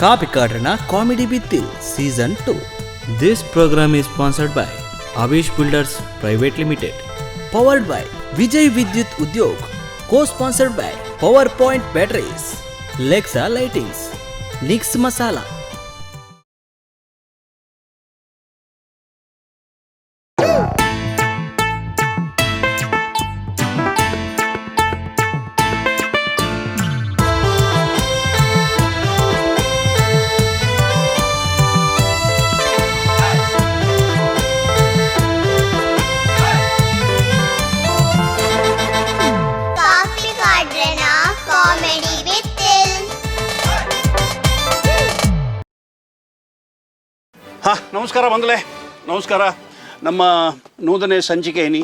Kapikadranna comedy Bittl season 2. This program is sponsored by Avish builders private limited, powered by Vijay Vidyut Udyog, co sponsored by power point batteries, Lexa lightings, Nix masala. Kapikadranna comedy Bittl. ನಮಸ್ಕಾರ ಬಂದಲೆ, ನಮಸ್ಕಾರ. ನಮ್ಮ ನೂತನ ಸಂಚಿಕೆ ಏನಿ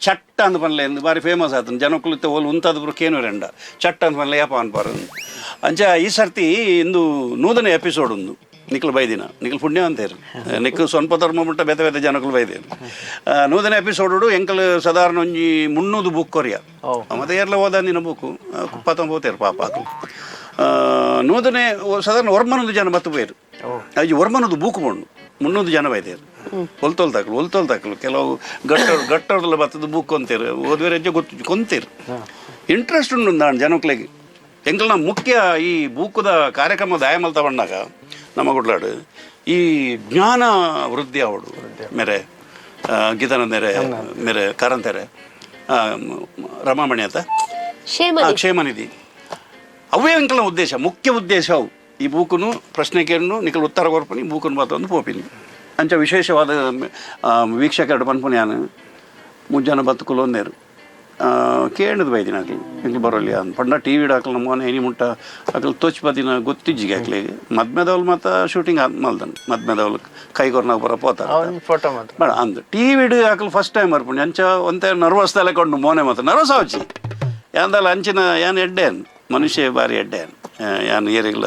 ಚಟ್ಟ ಅಂದ್ ಪನ್ಲೆ ಎಂದು ಬಾರಿ famous ಆತನ ಜನಕ್ಕುಲಿತ ಓಲ್ ಉಂತಾದ ಕೇನು ರೆಂಡ ಚಟ್ಟ ಅಂದ್ ಪನ್ಲೆ ಯಾಪ ಅನ್ಪಾರ. ಅಂಚ ಈ ಸರ್ತಿ ಇಂದು ನೂತನ ಎಪಿಸೋಡ್ ಒಂದು ನಿಕ್ಲು ಬೈದಿನ ನಿಕ್ಲು ಪುಣ್ಯ ಅಂತೇರು ನಿಕ್ಲು ಸ್ವಲ್ಪ ಧರ್ಮ ಮುಟ್ಟ ಬೇತೆ ಬೇತೆ ಜನಕ್ಕಲು ಬೈದೇನು. ನೂತನ ಎಪಿಸೋಡು ಎಂಕಲ್ ಸಾಧಾರಣ ಒಂಜಿ 300 ಬುಕ್ ಕೊರಿಯ ಮತ್ತೆ ಏರ್ಲ ಓದಂದಿನ ಬುಕ್ಕು ಕುಪ್ಪ ಪಾಪ ಅದು. ನೂತನೆ ಸಾಧಾರಣ ಒರ್ಮನೊಂದು ಜನ ಬತ್ತು ಪೋಯರು ಅಜ್ಜಿ ಒರ್ಮನೊಂದು ಬೂಕು ಬೋಂಡು 300 ಜನ ಬೈದೇರು ಒಲ್ತೋಲ್ ತಾಕಲು ಒಲ್ತೋಲ್ ತಾಕಲು ಕೆಲವು ಗಟ್ಟ ಗಟ್ಟರ್ದಲ್ಲ ಬತ್ತದ ಬೂಕ್ ಅಂತೀರು ಓದುವರೆ ಅಜ್ಜ ಗೊತ್ತು ಕೊಂತೀರು ಇಂಟ್ರೆಸ್ಟ್ ಉಂಡು ನಾನು ಜನಕ್ಲೆಗೆ. ಎಂಕಲ್ನ ಮುಖ್ಯ ಈ ಬೂಕುದ ಕಾರ್ಯಕ್ರಮ ದಾಯಮಲ್ ತಗೊಂಡಾಗ ನಮ್ಮ ಗುಡ್ಲಾಡು ಈ ಜ್ಞಾನ ವೃದ್ಧಿ ಅವಡು ಮೇರೆ ಗೀತಾನಂದರೆ ಮೇರೆ ಕಾರಂತಾರೆ ರಮಾಮಣಿ ಅಂತ ಕ್ಷೇಮನಿಧಿ ಅವೇ ಎಂಕಲ್ನ ಉದ್ದೇಶ, ಮುಖ್ಯ ಉದ್ದೇಶ ಅವು. ಈ ಬೂಕುನು ಪ್ರಶ್ನೆ ಕೇಳನು ನಿಕಲ್ ಉತ್ತರ ಕೊರ್ಪನಿ ಬೂಕುನು ಮಾತೊಂದು ಪೋಪಿನಿ. ಅಂಚ ವಿಶೇಷವಾದ ವೀಕ್ಷಕರು ಪನ್ಪುನಿ ಯಾನು ಮುಜ್ಜನ ಬತ್ತುಕುಲು ಒಂದೇರು ಕೇಳದು ಬೈದಿನ ಅಕ್ಲು ಎಂಕ್ಲು ಬರೋಲಿ ಅಂದ್ ಪಂಡ ಟಿ ವಿ ಅಕ್ಲು ನಮ್ಮ ಏನಿ ಮುಟ್ಟ ಅಕ್ಲು ತೋಚ್ ಬದಿನ ಗೊತ್ತಿಜ್ಜಿಗೆ ಅಕ್ಲಿಗೆ. ಮದ್ಮೆದವಳು ಮಾತ ಶೂಟಿಂಗ್ ಮಲ್ದನ್ ಮದ್ಮೆದವಳು ಕೈಗೊರ್ನಾಗ ಬರೋ ಪೋತಾರೆ ಫೋಟೋ ಮಾತ್ರ ಬೇಡ ಅಂದ್ ಟಿ ವಿಡ್ ಅಕ್ಲು ಫಸ್ಟ್ ಟೈಮ್ ಬರ್ಪುಂಡು. ಅಂಚ ಒಂತೆ ನರ್ವಸ್ ತಲೆ ಕೊಂಡು ಮೋನೆ ಮಾತ್ರ ನರ್ವಸ್ ಆವಚ್ಚಿ ಯಾಂದಲ್ಲ ಅಂಚಿನ ಯಾನ್ ಎಡ್ಡೆ ಮನುಷ್ಯ ಬಾರಿ ಎಡ್ಡೆ ಯಾನ್ ಏರಿಗ್ಲ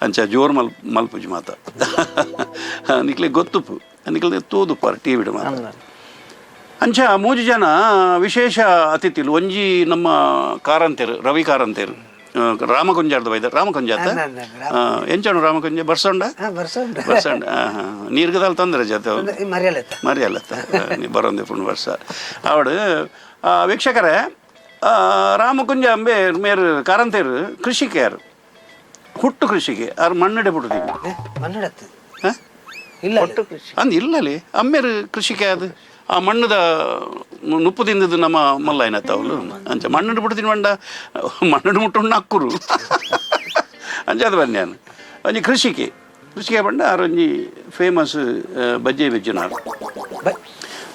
ಅಂಚ ಜೋರು ಮಲ್ ಮಲ್ಪುಜಿ ಮಾತ ನಿಕ್ಲೆ ಗೊತ್ತುಪ್ಪು ನಿಕ್ಲೆ ತೂದುಪ್ಪಾರ ಟಿ ವಿಡ್ ಮಾತ. ಅಂಚ ಮೂಜಿ ಜನ ವಿಶೇಷ ಅತಿಥಿಲು ಒಂಜಿ ನಮ್ಮ ಕಾರಂತೇರು ರವಿ ಕಾರಂತೇರು ರಾಮಕುಂಜಾರ್ದ ಬೈದ ರಾಮಕುಂಜ ಆತ ಎಂಚಣು ರಾಮಕುಂಜ ಬರ್ಸೊಂಡ ಬರ್ಸೊಂಡ ನೀರ್ಗದಲ್ಲಿ ತೊಂದರೆ ಜೊತೆ ಮರಿಯಲ್ಲತ್ತ ನೀ ಬರೋಂದೆ ಪುಣ್ಯ ವರ್ಷ ಅವಡು. ವೀಕ್ಷಕರೇ, ರಾಮಕುಂಜ ಅಂಬೆ ಮೇರು ಕಾರಂತೇರು ಕೃಷಿಕೆಯರು ಹುಟ್ಟು ಕೃಷಿಗೆ ಆರು ಮಣ್ಣಡೆ ಪುಟ್ಟುದೀವಿ ಇಲ್ಲ ಅಂದ್ ಇಲ್ಲಲಿ ಅಮ್ಮೇರು ಕೃಷಿಕೆ ಅದು ಆ ಮಣ್ಣದ ನುಪ್ಪು ತಿಂದದ್ದು ನಮ್ಮ ಮಲ್ಲ ಏನತ್ತ ಅವಳು ಅಂಚ ಮಣ್ಣು ಬಿಡ್ತೀನಿ ಮಂಡ ಮಣ್ಣು ಮುಟ್ಟು ಅಕ್ಕುರು ಅಂಚ ಅದು ಬನ್ನಿ ನಾನು ಒಂಜಿ ಕೃಷಿಕೆ ಕೃಷಿಕೆ ಬಂಡ ಆರು ಒಂಜಿ ಫೇಮಸ್ ಬಜ್ಜೆ ಬೆಜ್ಜಿನಾರು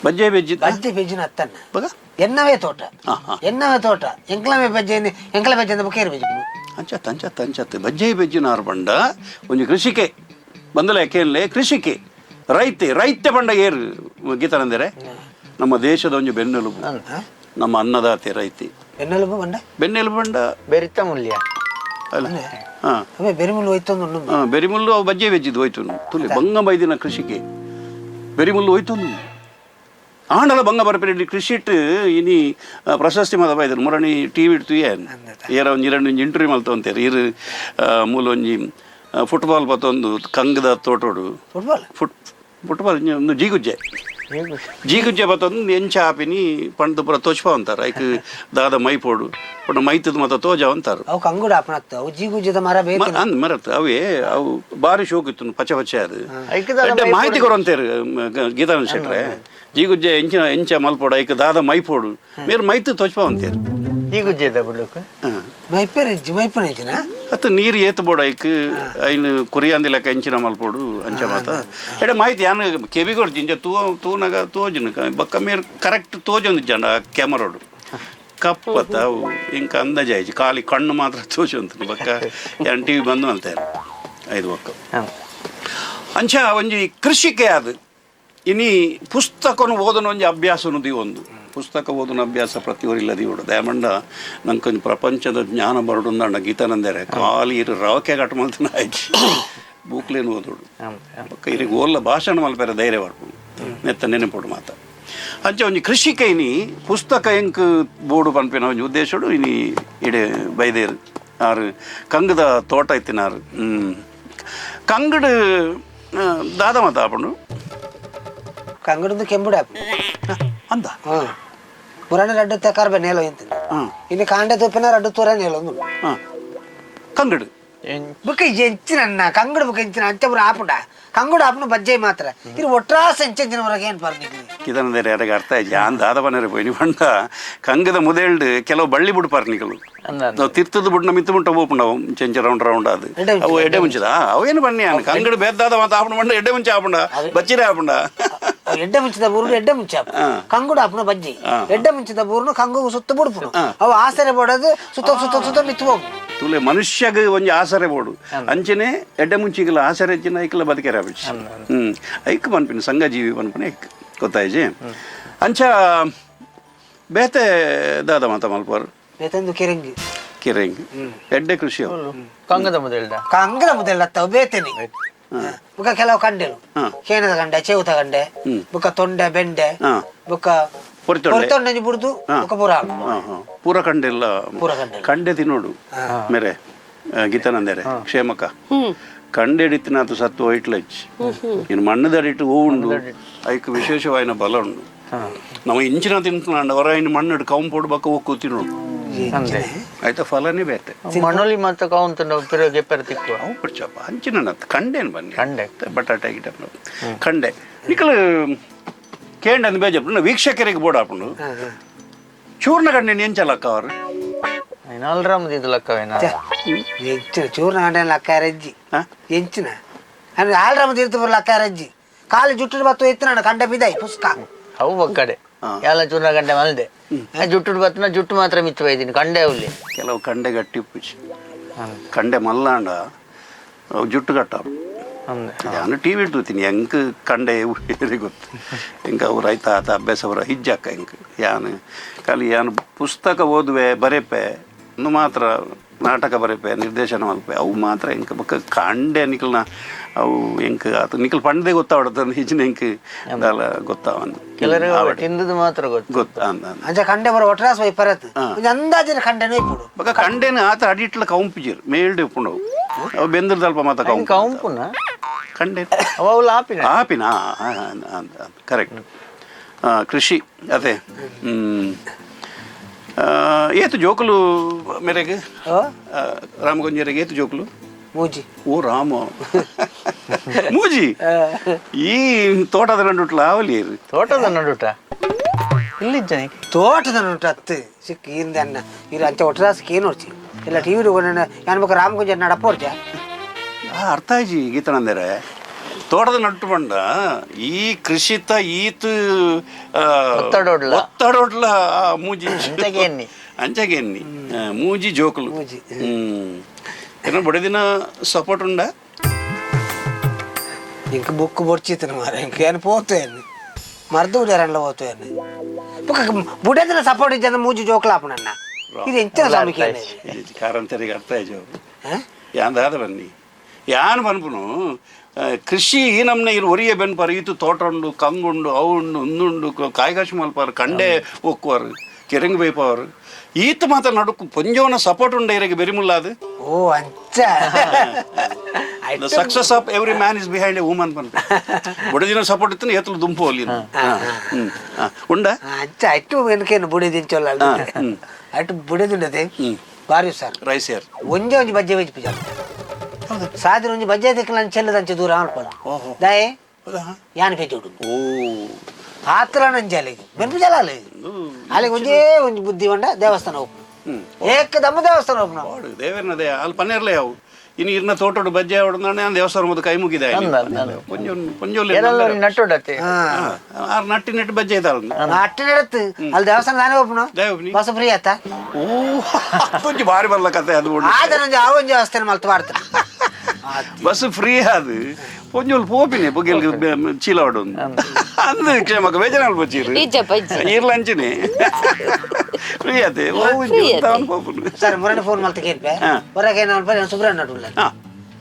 ಬಜ್ಜೆ ಬೆಜ್ಜಿ ಬಜ್ಜೆ ಬೆಜ್ಜಿನ ಅತ್ತನ್ನ ಬಗ ಎನ್ನವೇ ತೋಟ ಹಾ, ಹಾ. ಎನ್ನವೇ ತೋಟ ಎಂಕ್ಲವೇ ಬಜ್ಜೆ ಎಂಕ್ಲ ಬಜ್ಜೆ ಅಂತ ಬುಕ್ಕೇರು ಬೆಜ್ಜಿ ಅಂಚತ್ ಅಂಚತ್ ಅಂಚತ್ ಬಜ್ಜೆ ಬೆಜ್ಜಿನಾರು ಬಂಡ ಒಂಜಿ ಕೃಷಿಕೆ ಬಂದಲ ಕೇಳಲೆ ಕೃಷಿಕೆ ರೈತೆ ರೈತೆ ಬಂಡ ಏರು ಗೀತಾನಂದರೆ ನಮ್ಮ ದೇಶದ ಒಂಜಿ ಬೆನ್ನೆಲುಬು ನಮ್ಮ ಅನ್ನದಾತೆ ರೈತೆ ಬೆನ್ನೆಲುಬು ಬಂಡ ಬೆನ್ನೆಲುಬು ಬಂಡ ಬೆರಿತ ಮೂಲ್ಯ ಅಲ್ಲ ಹಾ ಅವೇ ಬೆರಿಮುಲ್ಲು ಹೋಯ್ತೊಂದು ಉಂಡು. ಬೆರಿಮುಲ್ಲು ಅವು ಬಜ್ಜೆ ಬೆಜ್ಜಿದ್ದು ಹೋಯ್ತು ತುಲಿ ಬಂಗ ಬೈದಿನ ಕೃಷಿಗೆ ಬೆರಿಮುಲ್ಲು ಹೋಯ್ತು ಆಂಡಲ ಬಂಗ ಬರಪೆರಡಿ ಕೃಷಿಟ್ ಇನಿ ಪ್ರಶಸ್ತಿ ಮಾತ ಬೈದರು ಮುರಣಿ ಟಿ ವಿ ಇಡ್ತು ಏನ್ ಏರ ಒಂಜಿ ಎರಡು ಒಂಜಿ ಇಂಟರ್ವ್ಯೂ ಮಲ್ತ ಅಂತಾರೆ ಇರು ಮೂಲ ಒಂಜಿ ಫುಟ್ಬಾಲ್ ಬತ್ತೊಂದು ಕಂಗದ ತೋಟೋಡು football football ಒಂದು ಜೀಗುಜ್ಜೆ ಜೀಗುಜ್ಜೆ ಬತ್ತೊಂದು ಎಂಚ ಆಪಿನಿ ಪಂಡ್ದು ಪೂರ ತೋಚ್ಪ ಅಂತಾರೆ ಐಕ್ ದಾದ ಮೈ ಪೋಡು ಪಂಡ ಮೈತದ ಮಾತ ತೋಜ ಅಂತಾರೆ. ಅವು ಕಂಗುಡ ಆಪಣಾಗ್ತವೆ ಅವು ಜೀಗುಜ್ಜದ ಮರ ಬೇಕು. ಅಂದ್ ಮರತ್ ಅವೇ ಅವು ಬಾರಿ ಶೋಕಿತ್ತು ಪಚ ಪಚೆ ಅದು ಐಕ್ ದಾದ ಎಡ್ಡೆ ಮೈ ಮಾಹಿತಿ ಕೊರಂತೇರು ಗೀತಾನಂದ ಶೆಟ್ರೆ ಜೀಗುಜ್ಜೆ ಎಂಚಿನ ಎಂಚ ಮಲ್ಪೋಡು ಐಕ್ ದಾದ ಮೈಪೋಡು ಮೇರು ಮೈತು ತೋಚ್ಪ ಅಂತೇರು. ಈ ಗುಜ್ಜೆದ ಬುಡುಕು ಮೈಪೇರು ಇಜ್ಜಿ ಮೈಪನ ಇಜ್ಜಿನ ಅತ್ತ ನೀರು ಏತ್ ಬೋಡು ಐಕ್ ಐನು ಕುರಿಯಾಂದಿ ಲೆಕ್ಕ ಎಂಚಿನ ಮಲ್ಪೋಡು ಅಂಚ ಮಾತ ಎಡೆ ಮಾಹಿತಿ ಯಾನು ಕೆಬಿ ಕೊಡ್ತಿ ಇಂಚ ತೂ ತೂನಾಗ ತೋಜುನು ಬೊಕ್ಕ ಮೇರು ಕರೆಕ್ಟ್ ತೋಜೊಂದು ಜನ ಕ್ಯಾಮರೋಡು ಕಪ್ಪತ್ತ ಅವು ಇಂಕ ಅಂದಾಜು ಆಯ್ತು ಖಾಲಿ ಕಣ್ಣು ಮಾತ್ರ ತೋಜೊಂತು ಬೊಕ್ಕ ಯಾನ್ ಟಿ ವಿ ಬಂದು ಅಂತಾರೆ ಐದು ಬೊಕ್ಕ. ಅಂಚ ಒಂಜಿ ಕೃಷಿಕೆ ಅದು ಇನಿ ಪುಸ್ತಕನು ಓದನ ಒಂಜಿ ಅಭ್ಯಾಸನು ಒಂದು ಪುಸ್ತಕ ಓದನ ಅಭ್ಯಾಸ ಪ್ರತಿಯೊರಿಲ್ಲ ದೀವಡು ದಯಮಂಡ ನಂಕೊಂಜಿ ಪ್ರಪಂಚದ ಜ್ಞಾನ ಬರಡುಂದಂಡ ಗೀತಾನಂದರೆ ಖಾಲಿ ಇರು ರವಕೆ ಕಟ್ ಮಲ್ತನ ಆಯ್ತು ಬೂಕ್ಲೇನು ಓದೋಡು ಬೊಕ್ಕ ಇರಿಗೆ ಓಲ್ಲ ಭಾಷಣ ಮಲ್ಪೆರ ಧೈರ್ಯ ಬರ್ಪು ನೆತ್ತ ನೆನಪೋಡು ಮಾತ. ಅಂಚ ಒಂಜಿ ಕೃಷಿಕ ಇನಿ ಪುಸ್ತಕ ಎಂಕ್ ಬೋಡು ಪನ್ಪಿನ ಒಂಜಿ ಉದ್ದೇಶಡು ಇನಿ ಇಡೆ ಬೈದೇರು ಆರು ಕಂಗದ ತೋಟ ಇತ್ತಿನಾರು. ಕಂಗಡು ದಾದ ಮಾತ ಆಪುಂಡು. ಕಂಗಡದು ಕೆಂಬುಡು ಆಪುಂಡು. ಅಂದ. ಹಾಂ, ಪುರಾಣ ರಡ್ಡು ತೆಕಾರ್ಬೆ ನೇಲ ಎಂತ. ಇನ್ನು ಕಾಂಡೆ ತುಪ್ಪಿನ ರಡ್ಡು ತೂರ ನೇಲ ಒಂದು. ಕಂಗಡು ಬುಕ್ಕ ಎಂಚಿನ ಅಣ್ಣ ಕಂಗಡು ಬುಕ್ಕ ಎಂಚಿನ ಅಂಚ ಪೂರ ಆಪುಂಡ. ಕಂಗಡು ಆಪುಂಡು ಬಜ್ಜೆ ಮಾತ್ರ. ಇದು ಒಟ್ರಾಸ ಎಂಚೆಂಚಿನ ಹೊರಗೆ ಏನು ಪರ್ನಿಗೆ. ಕಿದನದೇರೆ ಯಾರಿಗೆ ಅರ್ಥ ಆಯ್ತು. ಯಾನ್ ದಾದ ಬನ್ನರೆ ಪೋಯಿನಿ ಪಂಡ ಕಂಗದ ಮುದೇಲ್ಡ್ ಕೆಲವು ಬಳ್ಳಿ ಬುಡ್ಪಾರ್ ನಿಕಲು. ಅಂದ. ನಾವು ತಿರ್ತದ ಬುಡ್ನ ಮಿತ್ತು ಮುಟ್ಟ ಹೋಪುಂಡು ಅವು ಚೆಂಚ ರೌಂಡ್ ರೌಂಡ್ ಅದು. ಎಡ್ಡೆ ಮುಂಚಿದ. ಅವು ಎಡ್ಡೆ ಮುಂಚಿದ ಅವೇನು ಬನ್ನಿ ಯಾನ್ ಕಂಗಡು ಬೇದ್ದಾದ ಮಾತ ಆಪುಂಡು ಪಂಡ ಎಡ್ಡೆ ಮುಂಚೆ ಆಪುಂಡ ಬಚ್ಚಿರೆ ಆಪುಂಡ. ಎಡ್ಡೆ ಮುಂಚಿದ ಬೂರ್ನು ಎಡ್ಡೆ ಮುಂಚೆ ಆಪು. ಕಂಗುಡು ಆಪುನ ಬಜ್ಜಿ. ಎಡ್ಡೆ ಮುಂಚಿದ ಬೂರ್ನು ಕಂಗು ಸುತ್ತ ಬುಡ್ಪುನು. ಅವು ಆಸರೆ ಬೋಡದು ಸುತ್ತ ಸುತ್ತ ಸುತ್ತ ಮಿತ್ತು ಹೋಗು. ತುಲೆ ಮನುಷ್ಯಗ ಒಂಜಿ ಆಸರೆ ಬೋಡು ಅಂಚನೆ ಎಡ್ಡೆ ಮುಂಚಿಗಲ ಆಸರೆ ಹೆಚ್ಚಿನ ಐಕ್ಲ ಬದುಕೆರ ಆಪಿಚ್. ಐಕ್ ಪನ್ಪಿನ ಸಂಘ ಜೀವಿ ಪನ್ಪಿನ ಐಕ್ ಗೊತ್ತಾಯ್ಜಿ. ಅಂಚ ಬೇತೆ ದಾದ ಮಾತ ಮಲ್ಪರು. ಬೇತಂದು ಕೆರಂಗಿ. ಕಿರಂಗ್ ಎಡ್ಡೆ ಕೃಷಿ ಅವು. ಕಂಗದ ಮೊದಲ್ದ. ಕಂಗದ ಮೊದಲ ಅತ್ತವು ಬೇತೇನೆ. ಬುಕ್ಕ ಕೆಲವು ಕಂಡೆಲು. ಕೇನದ ಕಂಡೆ, ಚೇವುತ ಕಂಡೆ, ಬುಕ್ಕ ತೊಂಡೆ ಬೆಂಡೆ, ಬುಕ್ಕ ಪೊರಿತೊಂಡೆ. ಪೊರಿತೊಂಡೆ ಬುಡ್ದು ಬುಕ್ಕ ಪೂರ ಆಪು. ಹಾ, ಹಾ. ಪೂರ ಕಂಡೆಲ್ಲ. ಪೂರ ಕಂಡೆಲ್ಲ. ಕಂಡೆ ತಿನ್ನೋಡು ಮೇರೆ ಗೀತಾನಂದರೆ ಕ್ಷೇಮಕ ಕಂಡೆ ಹಿಡಿತಿನಾತು ಸತ್ತು ವೈಟ್ಲಚ್. ಇನ್ನು ಮಣ್ಣುದಡಿಟ್ಟು ಹೂ ಉಂಡು, ಐಕ್ ವಿಶೇಷವಾಯಿನ ಬಲ ಉಂಡು. ನಮ್ಮ ಇಂಚಿನ ತಿಂತನಾಂಡ ಹೊರ ಇನ್ನು ಮಣ್ಣು ಕಂಪೋಡು ಬಕ್ಕ ಒಕ್ಕು ತಿನ್ನೋಡು. ಅಂದೆ. ಆಯ್ತಾ ಫಲನೇ ಬೇತೆ. ಮಣ್ಣಲ್ಲಿ ಮಾತ್ರ ಕೌಂತ ಪಿರಗೆ ಪೆರ ತಿಕ್ಕುವ. ಅವು ಪಡ್ಚಪ್ಪ ಅಂಚಿನ ನತ್ತು ಕಂಡೇನು ಬನ್ನಿ. ಕಂಡೆ. ಬಟಾಟೆ ಗಿಟ ಕಂಡೆ ನಿಕಲು ಕೇಂಡ ಅಂದ್ ಬೇಜಪ್ಪು ವೀಕ್ಷಕರಿಗೆ ಬೋರ್ಡ್ ಹಾಪುಂಡು. ಚೂರ್ಣ ಕಂಡೆ ಎಂಚಲಕ್ಕ ಅವರು. ನಾಲ್ರಾಮದ ಇದು ಲಕ್ಕವೇನ. ಎಂಚಿನ ಚೂರ್ಣ ಕಂಡೆ ಲಕ್ಕ ರಜ್ಜಿ. ಹಾ? ಎಂಚಿನ ಅಂದ್ರೆ ಆಲ್ರಾಮ ತೀರ್ಥ ಬರಲ್ಲ ಲಕ್ಕ ರಜ್ಜಿ. ಕಾಲು ಜುಟ್ಟು ಬತ್ತು ಎತ್ತಿನ ಕಂಡೆ ಬಿದಾಯಿ ಪುಸ್ಕ. ಅವು ಒಕ್ಕಡೆ ಎಲ್ಲ ಚೂರ್ಣ ಗಂಟೆ ಮಲ್ದೆ ಜುಟ್ಟು ಬತ್ತನ ಜುಟ್ಟು ಮಾತ್ರ ಮಿಚ್ಚು ಬೈದಿನಿ ಕಂಡೆ ಅವಲ್ಲಿ. ಕೆಲವು ಕಂಡೆ ಗಟ್ಟಿ ಉಪ್ಪುಜಿ ಕಂಡೆ ಮಲ್ಲಾಂಡ ಅವು ಜುಟ್ಟು ಕಟ್ಟ. ಅಂದೆ. ನಾನು ಟಿ ವಿ ತೂತೀನಿ ಎಂಕ್ ಕಂಡೆ ಗೊತ್ತು. ಎಂಕ್ ಅವ್ರು ರೈತ ಆತ ಅಭ್ಯಾಸ ಅವರ ಹಿಜ್ಜಕ್ಕ ಎಂಕ್ ಯಾನ್ ಖಾಲಿ ಯಾನ್ ಪುಸ್ತಕ ಓದುವೆ ಬರೆಪೆ ಇನ್ನು ಮಾತ್ರ ನಾಟಕ ಬರೆಪೆ ನಿರ್ದೇಶನ ಮಲ್ಪೆ ಅವು ಮಾತ್ರ ಎಂಕ್. ಬೊಕ್ಕ ಕಂಡೆ ನಿಕಲ್ನ ಅವು ಎಂಕ್ ಆತ ನಿಕಲ್ ಪಂಡದೆ ಗೊತ್ತಾವಡತ ಹಿಜ್ಜಿನ ಎಂಕ್ ದಾಲ ಗೊತ್ತಾವನ್. ಕೆಲವರು ತಿಂದದ್ದು ಮಾತ್ರ ಗೊತ್ತು. ಗೊತ್ತ ಅಂದ ಅಂದ. ಅಂಚ ಕಂಡೆ ಬರೋ ಒಟ್ರಾಸ್ ವೈಪರತ್ ಒಂಜಿ ಅಂದಾಜಿನ ಕಂಡೆನೂ ಇಪ್ಪುಡು. ಬೊಕ್ಕ ಕಂಡೆನ ಆತ ಅಡಿಟ್ಲ ಕೌಂಪಿಜಿರ್ ಮೇಲ್ಡೆ ಉಪ್ಪುಂಡವು ಅವು ಬೆಂದ್ರದಲ್ಪ ಮಾತ ಕೌಂಪು. ಕೌಂಪುನ. ಕಂಡೆ. ಅವು ಆಪಿನ. ಆಪಿನ ಕರೆಕ್ಟ್. ಕೃಷಿ ಅದೇ. ಏತು ಜೋಕುಲು ಮೇರೆಗೆ? ರಾಮಗೊಂಜರಿಗೆ ಏತು ಜೋಕುಲು? ಮೂಜಿ. ಓ ರಾಮ, ಮೂಜಿ. ಈ ತೋಟದ ನಡುಟ್ಲ ಆವಲಿ. ತೋಟದ ನಡುಟ ಇಲ್ಲಿಜ್ಜ. ತೋಟದ ನೋಟ ಅತ್ತು ಸಿಕ್ಕ ಇಂದ ಅನ್ನ ಇರು ಅಂಚ ಒಟ್ರಾಸಕ್ಕೆ ಏನು ನೋಡ್ಚಿ ಇಲ್ಲ ಟಿವಿ ಯಾನ್ ಬೊಕ ರಾಮಗುಂಜ ನಡಪೋರ್ಜ. ಅರ್ಥ ಆಯ್ಜಿ ಗೀತನಂದರೆ. ತೋಟದ ನಟ್ಟು ಬಂಡ ಈ ಕೃಷಿತ ಈತ ಒತ್ತಡೊಡ್ಲ. ಒತ್ತಡೊಡ್ಲ ಆ ಮೂಜಿ. ಅಂಚಗೆ ಎನ್ನಿ. ಅಂಚಗೆ ಎನ್ನಿ. ಮೂಜಿ ಜೋಕುಲು. ಮೂಜಿ. ಏನೋ ಬಡದಿನ ಸಪೋರ್ಟ್ ಉಂಡ. ಇಂಕ ಬುಕ್ ಬೊಡ್ಚಿತ್ತನ ಮಾರ ಇಂಕ ಏನು ಪೋತು ಏನು ಮರ್ದು ಉಡ್ಯಾರಲ್ಲ ಹೋತು ಏನು ಬೊಕ ಬುಡದಿನ ಸಪೋರ್ಟ್ ಇದ್ದ ಮೂಜಿ ಜೋಕ್ಲಾಪುನನ್ನ ಇದು ಎಂಚಿನ ಸ್ವಾಮಿಗೆ. ಕಾರಂತರಿಗೆ ಅರ್ಥ ಆಯ್ತು. ಯಾಂದಾದ ಬನ್ನಿ ಯಾನ್ ಪನ್ಪುನು ಕೃಷಿ ಈ ನಮ್ನೆ ಇಲ್ಲಿ ಒರಿಯ ಬೆನ್ಪಾರು ಈತು ತೋಟ ಉಂಡು ಕಂಗುಂಡು ಅವು ಉಂಡು ಉಂದುಂಡು ಕಾಯ್ಕಾಶು ಮಲ್ಪಾರು ಕಂಡೆ ಒಕ್ಕುವಾರು ಕೆರಂಗ್ ಬೇಯ್ಪವರು ಈತ ಮಾತ್ರ ನಡುಕು ಪೊಂಜೋನ ಸಪೋರ್ಟ್ ಉಂಡ ಇರಗೆ ಬೆರಿಮುಲ್ಲಾದು. ಓ ಅಂಚ. The success of every man is behind a woman ಪನ್ಪ. ಬಡದಿನ support ಇತ್ತು ಏತಲು ದುಂಪು ಅಲ್ಲಿ ಉಂಡ. ಅಂಚ ಅಟ್ಟು ಎನಕೇನು ಬುಡಿದಿಂಚೊಲ್ಲ. ಅಟ್ಟು ಬುಡಿದುಂಡದೆ ಬಾರಿ ಸರ್. ರೈಸ್ ಯಾರ್. ಒಂಜೆ ಒಂಜಿ ಬಜ್ಜೆ ವೆಜ್ ಪೂಜಾ ಸಾದಿನ ಒಂಜಿ ಬಜ್ಜೆ ದಿಕ್ಕಲ ಚೆಲ್ಲದಂಚೆ ದೂರ ಅನ್ಪದು ದಾಯೆ ಯಾನ್ ಪೆಜೋಡು. ಓ. ಆತ್ರ ನಂಜೆ ಅಲ್ಲಿಗೆ ಬೆನ್ಪು ಜಲ ಅಲ್ಲಿಗೆ ಅಲ್ಲಿಗೆ ಒಂಜೇ ಒಂಜಿ ಬುದ್ಧಿ ಬಂಡ ದೇವಸ್ಥಾನ ಹೋಗು. ಏಕದಮ್ಮ ದೇವಸ್ಥಾನ ಹೋಗು ನಾವು. ವಾಡು ದೇವೇರ್ನದೇ ಅಲ್ಲಿ ಪನ್ನೇರ್ಲೆ ಅವು ಇನ್ನು ಇರ್ನ ತೋಟೋಡು ಬಜ್ಜೆ ಹೊಡೆದಾನೆ ದೇವಸ್ಥಾನ ಮೊದಲು ಕೈ ಮುಗಿದೆ. ಅಂದ, ಅಂದ, ಅಂದ. ಕೊಂಜ ಕೊಂಜ ಏನೆಲ್ಲ ನಟ್ಟುಡತ್ತೆ. ಆರು ನಟ್ಟಿ ನೆಟ್ಟು ಬಜ್ಜೆ ಇದ್ದಾಳೆ. ಅಟ್ಟು ನಡತ್ತು ಅಲ್ಲಿ ದೇವಸ್ಥಾನ ತಾನೇ ಹೋಗ್ನು. ದೇವನಿ. ಬಸ್ ಫ್ರೀ ಆತ. ಓ ಒಂಜಿ ಬಾರಿ ಬಲ್ಲ ಕತೆ ಅದು ಉಂಡು. ಆದ ನಂಜೆ ಆ ಒಂಜಿ ದೇವಸ್ಥಾನ ಮಲ್ತು ಮಾಡ್ತಾರೆ. ಬಸ್ ಫ್ರೀ ಅದು ಪೊಂಜೋಲ್ ಪೋಪಿನಿ ಬೊಗೆಲ್ ಚೀಲ ಹೊಡು ಅಂದು ಕ್ಷೇಮಕ ಬೇಜಾರು ಬಚ್ಚೀರು. ಇಜ್ಜಪ್ಪ, ಇಜ್ಜ. ಈರ್ಲ ಅಂಚಿನಿ ಫ್ರೀ ಆತೆ ಓ. Free ಆತೆ. ಪೋಪುನು. ಸರ್ ಮುರಳಿ ಫೋನ್ ಮಲ್ತ ಕೇಳ್ಪೆ. ಹೊರಗೆ ಏನು ಅನ್ಪಲ್ಲ ಸುಬ್ರಹ್ಮಣ್ಯ ಉಳ್ಳ.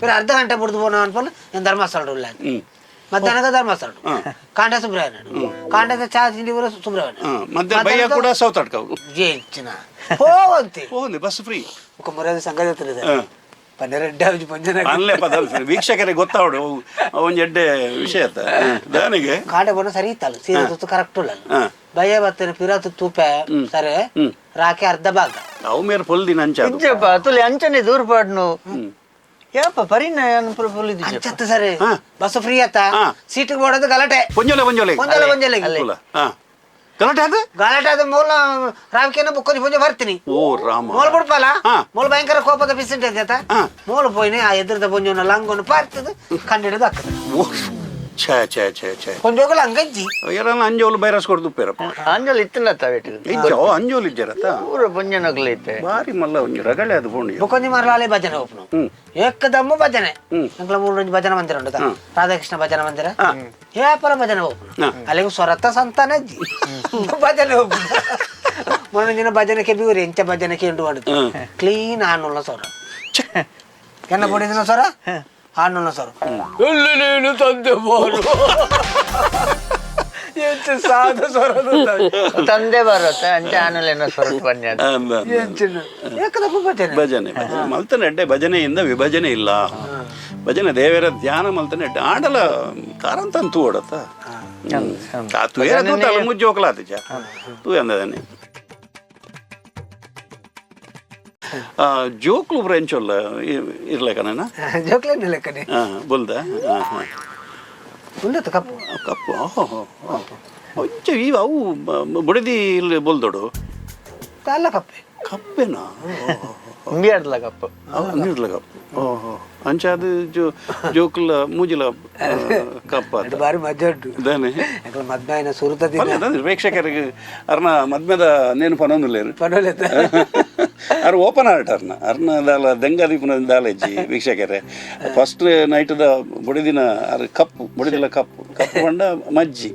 ಬೇರೆ ಅರ್ಧ ಗಂಟೆ ಬಿಡ್ದು ಪೋನ ಅನ್ಪಲ್ಲ ನಾನು ಧರ್ಮಸ್ಥಳ ಉಳ್ಳ. ಮಧ್ಯಾಹ್ನಕ್ಕೆ ಧರ್ಮಸ್ಥಳ, ಕಾಂಡ ಸುಬ್ರಹ್ಮಣ್ಯ, ಕಾಂಡದ ಚಾ ತಿಂಡಿ ಬರೋ ಸುಬ್ರಹ್ಮಣ್ಯ. ಮಧ್ಯಾಹ್ನ ಬಯ್ಯ ಕೂಡ ಸೌತ್ ಅಟ್ಕವು. ಹೆಚ್ಚಿನ ಹೋವಂತಿ. ಹೋಗಿ ಬಸ್ ಫ್ರೀ. ಮುಖ ಮುರಿಯೋದು ಸಂಘದ ಹತ್ರ ಇದೆ. ಪನ್ನೆರಡು ಆವಜಿ ಪಂಜನ. ಅನ್ಲೆ ಪದ ವೀಕ್ಷಕರಿಗೆ ಗೊತ್ತಾವಡು, ಒಂಜಿ ಎಡ್ಡೆ ವಿಷಯ ಅತ್ತ ದಾನಿಗೆ. ಕಾಂಡೆ ಬಣ್ಣ ಸರಿ ಇತ್ತಲ್ಲ, ಸೀರೆ ತುತ್ತು ಕರೆಕ್ಟ್ ಉಳ್ಳಲ್ಲ. ಭಯ ಬರ್ತೇನೆ ಪಿರಾತು ತೂಪೆ ಸರಿ ರಾಕೆ ಅರ್ಧ ಭಾಗ. ಅವು ಮೇರೆ ಫುಲ್ ದಿನ ಅಂಚ ಅದು. ಇಜ್ಜಪ್ಪ, ತುಲೆ ಅಂಚನೆ ದೂರ ಪಾಡ್ನು ಯಾಪ ಪರಿನ ಪುಲ್ ಇದ್ದಿಜ್ಜಪ್ಪ. ಅಂಚತ್ತು ಸರಿ. ಬಸ್ ಫ್ರೀ ಆತ. ಸೀಟಿಗೆ ಬೋಡೋದು ಗಲಾಟೆ. ಪೊಂಜೋಲೆ ಪೊಂಜೋಲೆ. ಪೊಂಜೋಲೆ ಪೊಂಜೋಲೆ. ಪುಲ. ಗಲಾಟೆ ಅದು. ಗಲಾಟೆ ಅದು ಮೂಲ ರಾಮಕೇನ ಬುಕ್ಕೊಂಜಿ ಪೊಂಜೆ ಬರ್ತೀನಿ. ಓ ರಾಮ. ಮೂಲ ಬಿಡ್ಪಲ್ಲ. ಮೂಲ ಭಯಂಕರ ಕೋಪದ ಪಿಸಿಂಟ್ ಆತ. ಮೂಲ ಪೋಯಿನಿ ಆ ಎದುರದ ಪೊಂಜೋನ ಲಂಗನ್ನು ಪಾರ್ತದ ಕಂಡಿಡಿದು ಹಾಕದ. ಓ ಛೇ ಛೇ ಛೇ ಛೇ. ಪೊಂಜೋಗ ಲಂಗಜ್ಜಿ. ಯಾರನ್ನ ಅಂಜೋಲು ಬೈರಸ್ ಕೊಡ್ದು ಉಪ್ಪೇರಪ್ಪ. ಅಂಜಲ್ ಇತ್ತಿನತ್ತ ಬೇಟು. ಇಜ್ಜ, ಓ ಅಂಜೋಲು ಇಜ್ಜರತ್ತ. ಪೂರ ಪೊಂಜನಕ್ಲು ಐತೆ. ಬಾರಿ ಮಲ್ಲ ಒಂಜಿ ರಗಳೆ ಅದು ಫೋನ್. ಬುಕ್ಕೊಂಜಿ ಮಾರಲಾಲೆ ಭಜನೆ ಒಪ್ಪನು. ಏಕದಮ್ಮು ಭಜನೆ. ಅಂಕಲ ಮೂರು ಭಜನೆ ಮಂದಿರ ಉಂಟು, ರಾಧಾಕೃಷ್ಣ ಭಜನೆ ಮಂದಿರ. ಏಪಲ ಭಜನೆ ಒಪ್ಪನು. ಅಲ್ಲಿಗೆ ಸ್ವರತ್ತ ಸಂತಾನ ಅಜ್ಜಿ ಭಜನೆ ಒಪ್ಪನು. ಮೊನ್ನೆ ದಿನ ಭಜನೆ ಕೆಬಿಯೂರಿ ಎಂಚ ಭಜನೆ ಕೇಂಡು ಮಾಡುದು ಕ್ಲೀನ್ ಆನುಲ್ಲ ಸ್ವರ. ಎನ್ನ ಪೊಡಿದಿನ ಸ್ವರ ಆನುಲ್ಲ ಸ್ವರ. ಎಲ್ಲಿ ನೀನು ತಂದೆ ಬೋರು ಎಂಚ ಸಾಧ ಸ್ವರ. ತಂದೆ ಬರತ್ತ ಅಂಚೆ ಆನಲೇನ ಸೊರಟ್ ಪನ್ಯ. ಏಕದಮ್ಮು ಭಜನೆ. ಭಜನೆ ಭಜನೆ ಮಲ್ತನೆ ಎಡ್ಡೆ. ಭಜನೆಯಿಂದ ವಿಭಜನೆ ಇಲ್ಲ. ಭಜನೆ ದೇವರ ಧ್ಯಾನ ಮಲ್ತನೆ ಎಡ್ಡೆ. ಆಡಲ ಕಾರಂತ ತೂ ಓಡತ್ತ ತೂಯರ ತೂತಲ್ಲ ಮುಜ್ಜಿ ಹೋಗ್ಲಾತಿಚ ತೂ ಅಂದದಾನೆ. ಜೋಕ್ಲು ಬ್ರೆಂಚೊಲ್ಲ ಇರ್ಲೇಕನ. ಜೋಕ್ಲೇನ ಲೆಕ್ಕನೆ. ಬುಲ್ದ ಹಾಂ ಹಾಂ. ಉಂಡತ್ತು ಕಪ್ಪು. ಕಪ್ಪು ಓಹೋ ಒಂಚ ಇವು ಅವು ಬುಡದಿ ಇಲ್ಲಿ ಬೊಲ್ದೊಡು. ಅಲ್ಲ, ಕಪ್ಪೆ. ಕಪ್ಪೆನಾ? ಉಂಬಿಯಾಡ್ಲ ಕಪ್ಪು. ನೀಡ್ಲ ಕಪ್ಪು. ಓಹೋ, ಅಂಚ ಅದು ಜೋ ಜೋಕುಲ ಮೂಜಿಲ ಕಪ್ಪ. ಅದು ಬಾರಿ ಮಜಾ ಉಂಟು. ದಾನೆ. ಯಾಕಂದ್ರೆ ಮದ್ಮಾಯಿನ ಸುರುತ ದಿನ. ಪಲ್ಲೆ ಅದಂದ್ರೆ ಪ್ರೇಕ್ಷಕರಿಗೆ ಅರ್ನ ಮದ್ಮೆದ ನೇನು ಪನೊಂದುಲ್ಲೇರು. ಪನೊಲೆತ. ಅರ್ ಓಪನ್ ಹಾರ್ಟ್ ಅರ್ನ ಅರ್ನ ದಾಲ ದೆಂಗ ದೀಪನ ದಾಲೆಜ್ಜಿ ವೀಕ್ಷಕರೇ. ಫಸ್ಟ್ ನೈಟ್ದ ಬುಡಿದಿನ ಅರ್ ಕಪ್ಪು ಬುಡಿದಿಲ ಕಪ್ಪು ಕಪ್ಪು ಬಂಡ ಮಜ್ಜಿ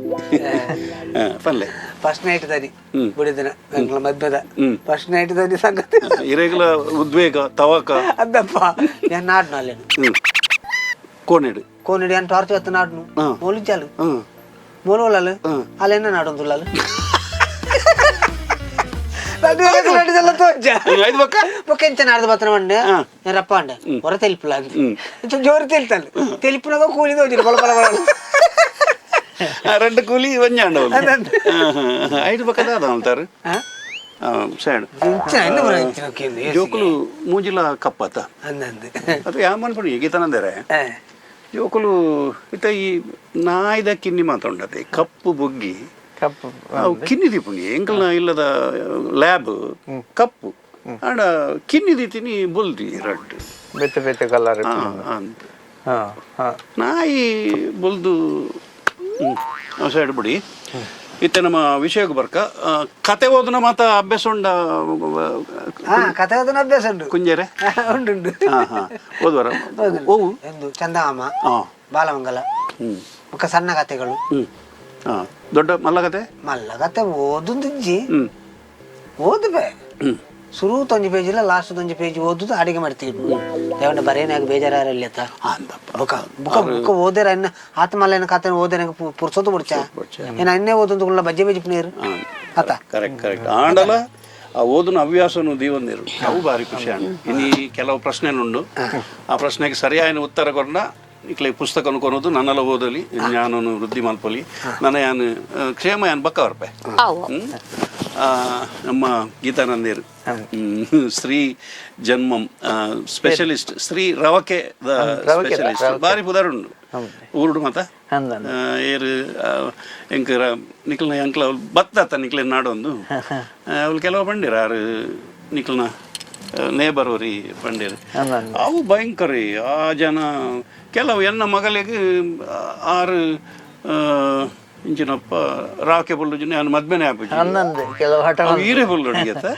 ಪಲ್ಲೆ. ಫಸ್ಟ್ ನೈಟ್ ದನಿ ಬುಡಿದಿನ ಎಂಕ್ಲ ಮದ್ಮೆದ ಫಸ್ಟ್ ನೈಟ್ ದನಿ ಸಂಗತಿ. ಇರೆಗ್ಲ ಉದ್ವೇಗ ತವಕ. ಅದಪ್ಪ నేను ನಾಡ್ನು ಅಲ್ಲೇನು. ಕೋನೆಡು. ಕೋನಿಡಿ ಅಂತ ಟಾರ್ಚ್ ಹೊತ್ತು ನಾಡ್ನು. ಮೂಲು ಚಾಲು. ಮೂಲು ಒಳ್ಳಲು ಅಲ್ಲೇನ ನಾಡೊಂದುಳ್ಳಲು ಐದು ಬಕ್ಕ. ಬೊಕ್ಕ ಎಂಚ ನಾಡ್ದು ಬತ್ತನ ಮಂಡೆ నేను ರಪ್ಪ ಅಂಡೆ ಹೊರ ತೆಲಿಪುಲ ಅಂತ ಜೋರು ತೆಲಿತಾಳು ತೆಲಿಪುನಾಗ ಕೂಲಿ ತೋಜಿರು ಬಲ ಬಲ ಬಲ. రెండు ಕೂಲಿ ಒಂಜಾಂಡ ಐದು ಪಕ್ಕ ದಾದ ಅಂತಾರೆ ಸೈಡ್. ಇಂಚಿನ ಎನ್ನ ಬರ ಇಂಚಿನ ಕೇಂದ್ರ. ಜೋಕುಲು ಮೂಜಿಲ ಕಪ್ಪತ್ತ. ಅಂದಂದು. ಅದು ಯಾವ ಮನ್ಪುಣಿ ಗೀತನಂದರೆ ಜೋಕುಲು ಇತ್ತ ಈ ನಾಯ್ದ ಕಿನ್ನಿ ಮಾತುಂಡತೆ ಕಪ್ಪು ಬೊಗ್ಗಿ. ಕಪ್ಪು. ಅವು ಕಿನ್ನಿ ದೀಪುಣಿ ಎಂಕಲ್ನ ಇಲ್ಲದ ಲ್ಯಾಬ್ ಕಪ್ಪು ಆಂಡ ಕಿನ್ನಿ ದೀತಿನಿ ಬೊಲ್ದಿ ರಡ್ಡು. ಬೇತೆ ಬೇತೆ ಕಲರ್. ಅಂತ. ಹಾ ಹಾ. ನಾಯಿ ಬೊಲ್ದು ಸೈಡ್ ಬಿಡಿ. ಇತ್ತೆ ನಮ್ಮ ವಿಷಯಕ್ಕೆ ಬರ್ಕ. ಕತೆ ಓದುನ ಮಾತ ಅಭ್ಯಾಸ ಉಂಡ? ಹಾ, ಕತೆ ಓದನ ಅಭ್ಯಾಸ ಉಂಟು. ಕುಂಜರೆ. ಉಂಟು ಉಂಟು. ಹಾ ಹಾ, ಓದುವರ ಓವು? ಎಂದು ಚಂದಮಾಮ, ಬಾಲಮಂಗಲ, ಬೊಕ್ಕ ಸಣ್ಣ ಕತೆಗಳು. ಹಾ, ದೊಡ್ಡ ಮಲ್ಲ ಕತೆ? ಮಲ್ಲ ಕತೆ ಓದುಂದಿಜ್ಜಿ. ಓದುಬೆ. ಸುರು ತೊಂಜಿ ಪೇಜ್ ಇಲ್ಲ, ಲಾಸ್ಟ್ ತೊಂಜಿ ಪೇಜ್ ಓದುದು ಅಡಿಗೆ ಮಾಡ್ತೀವಿ. ದೇವಣ್ಣ ಬರೇನಾಗ ಬೇಜಾರಲ್ಲಿ ಆತ. ಅಂತಪ್ಪ. ಬುಕ ಬುಕ ಬುಕ ಓದೇರ ಇನ್ನ ಆತ್ಮಲ್ಲೇನ ಕತೆ ಓದೇನ ಪುರ್ಸೊತ್ತು ಬುಡ್ಚ ಏನ ಇನ್ನೇ ಓದೊಂದು ಬಜ್ಜೆ ಬಜ್ಜಿ ಪುನೀರು ಆತ. Correct correct. ಆಂಡಲ ಆ ಓದುನ ಹವ್ಯಾಸನು ದೀವಂದಿರು, ಅವು ಭಾರಿ ಖುಷಿ ಅಂಡ್. ಇನ್ನು ಕೆಲವು ಪ್ರಶ್ನೆಲುಂಡು. ಆ ಪ್ರಶ್ನೆಗೆ ಸರಿಯಾದ ಉತ್ತರ ಕೊರ್ನ ಇಕ್ಲೆ ಪುಸ್ತಕ ಕೊನೋದು ನನ್ನಲ ಓದಲಿ, ಜ್ಞಾನನು ವೃದ್ಧಿ ಮಲ್ಪೊಲಿ. ನನ್ನ ಯಾನ್ ಕ್ಷೇಮ ಯಾನ್ ಬಕ್ಕ ವರ್ಪೆ. ನಮ್ಮ ಗೀತಾನಂದಿರು ಸ್ತ್ರೀ ಜನ್ಮಂ ಸ್ಪೆಷಲಿಸ್ಟ್, ಸ್ತ್ರೀ ರವಕೆ ಸ್ಪೆಷಲಿಸ್ಟ್, ಬಾರಿ ಪುದರುಂಡು ಊರುಡು ಮಾತ. ಏರು ಎಂಕ್ ನಿಕ್ಲ್ನ ಎಂಕ್ಲ ಅವ್ಲು ಬತ್ತಾತ ನಿಕ್ಲೆ ನಾಡೊಂದು ಅವ್ಲು ಕೆಲವು ಪಂಡಿರ ಆರು ನಿಕ್ಲ್ನ ನೇಬರ್ ಒರಿ ಪಂಡಿರು. ಅವು ಭಯಂಕರ ಆ ಜನ ಕೆಲವು ಎನ್ನ ಮಗಳಿಗೆ ಆರು ಇಂಚಿನಪ್ಪ ರಾಕೆ ಬೊಲ್ಲು ಜನ ಮದ್ಮೆನೆ ಆಪುಜಿ. ಹನ್ನೊಂದು ಕೆಲವು ಹಠ. ಅವು ಈರೆ ಬೊಲ್ಲು ಅಡಿಗೆತ್ತ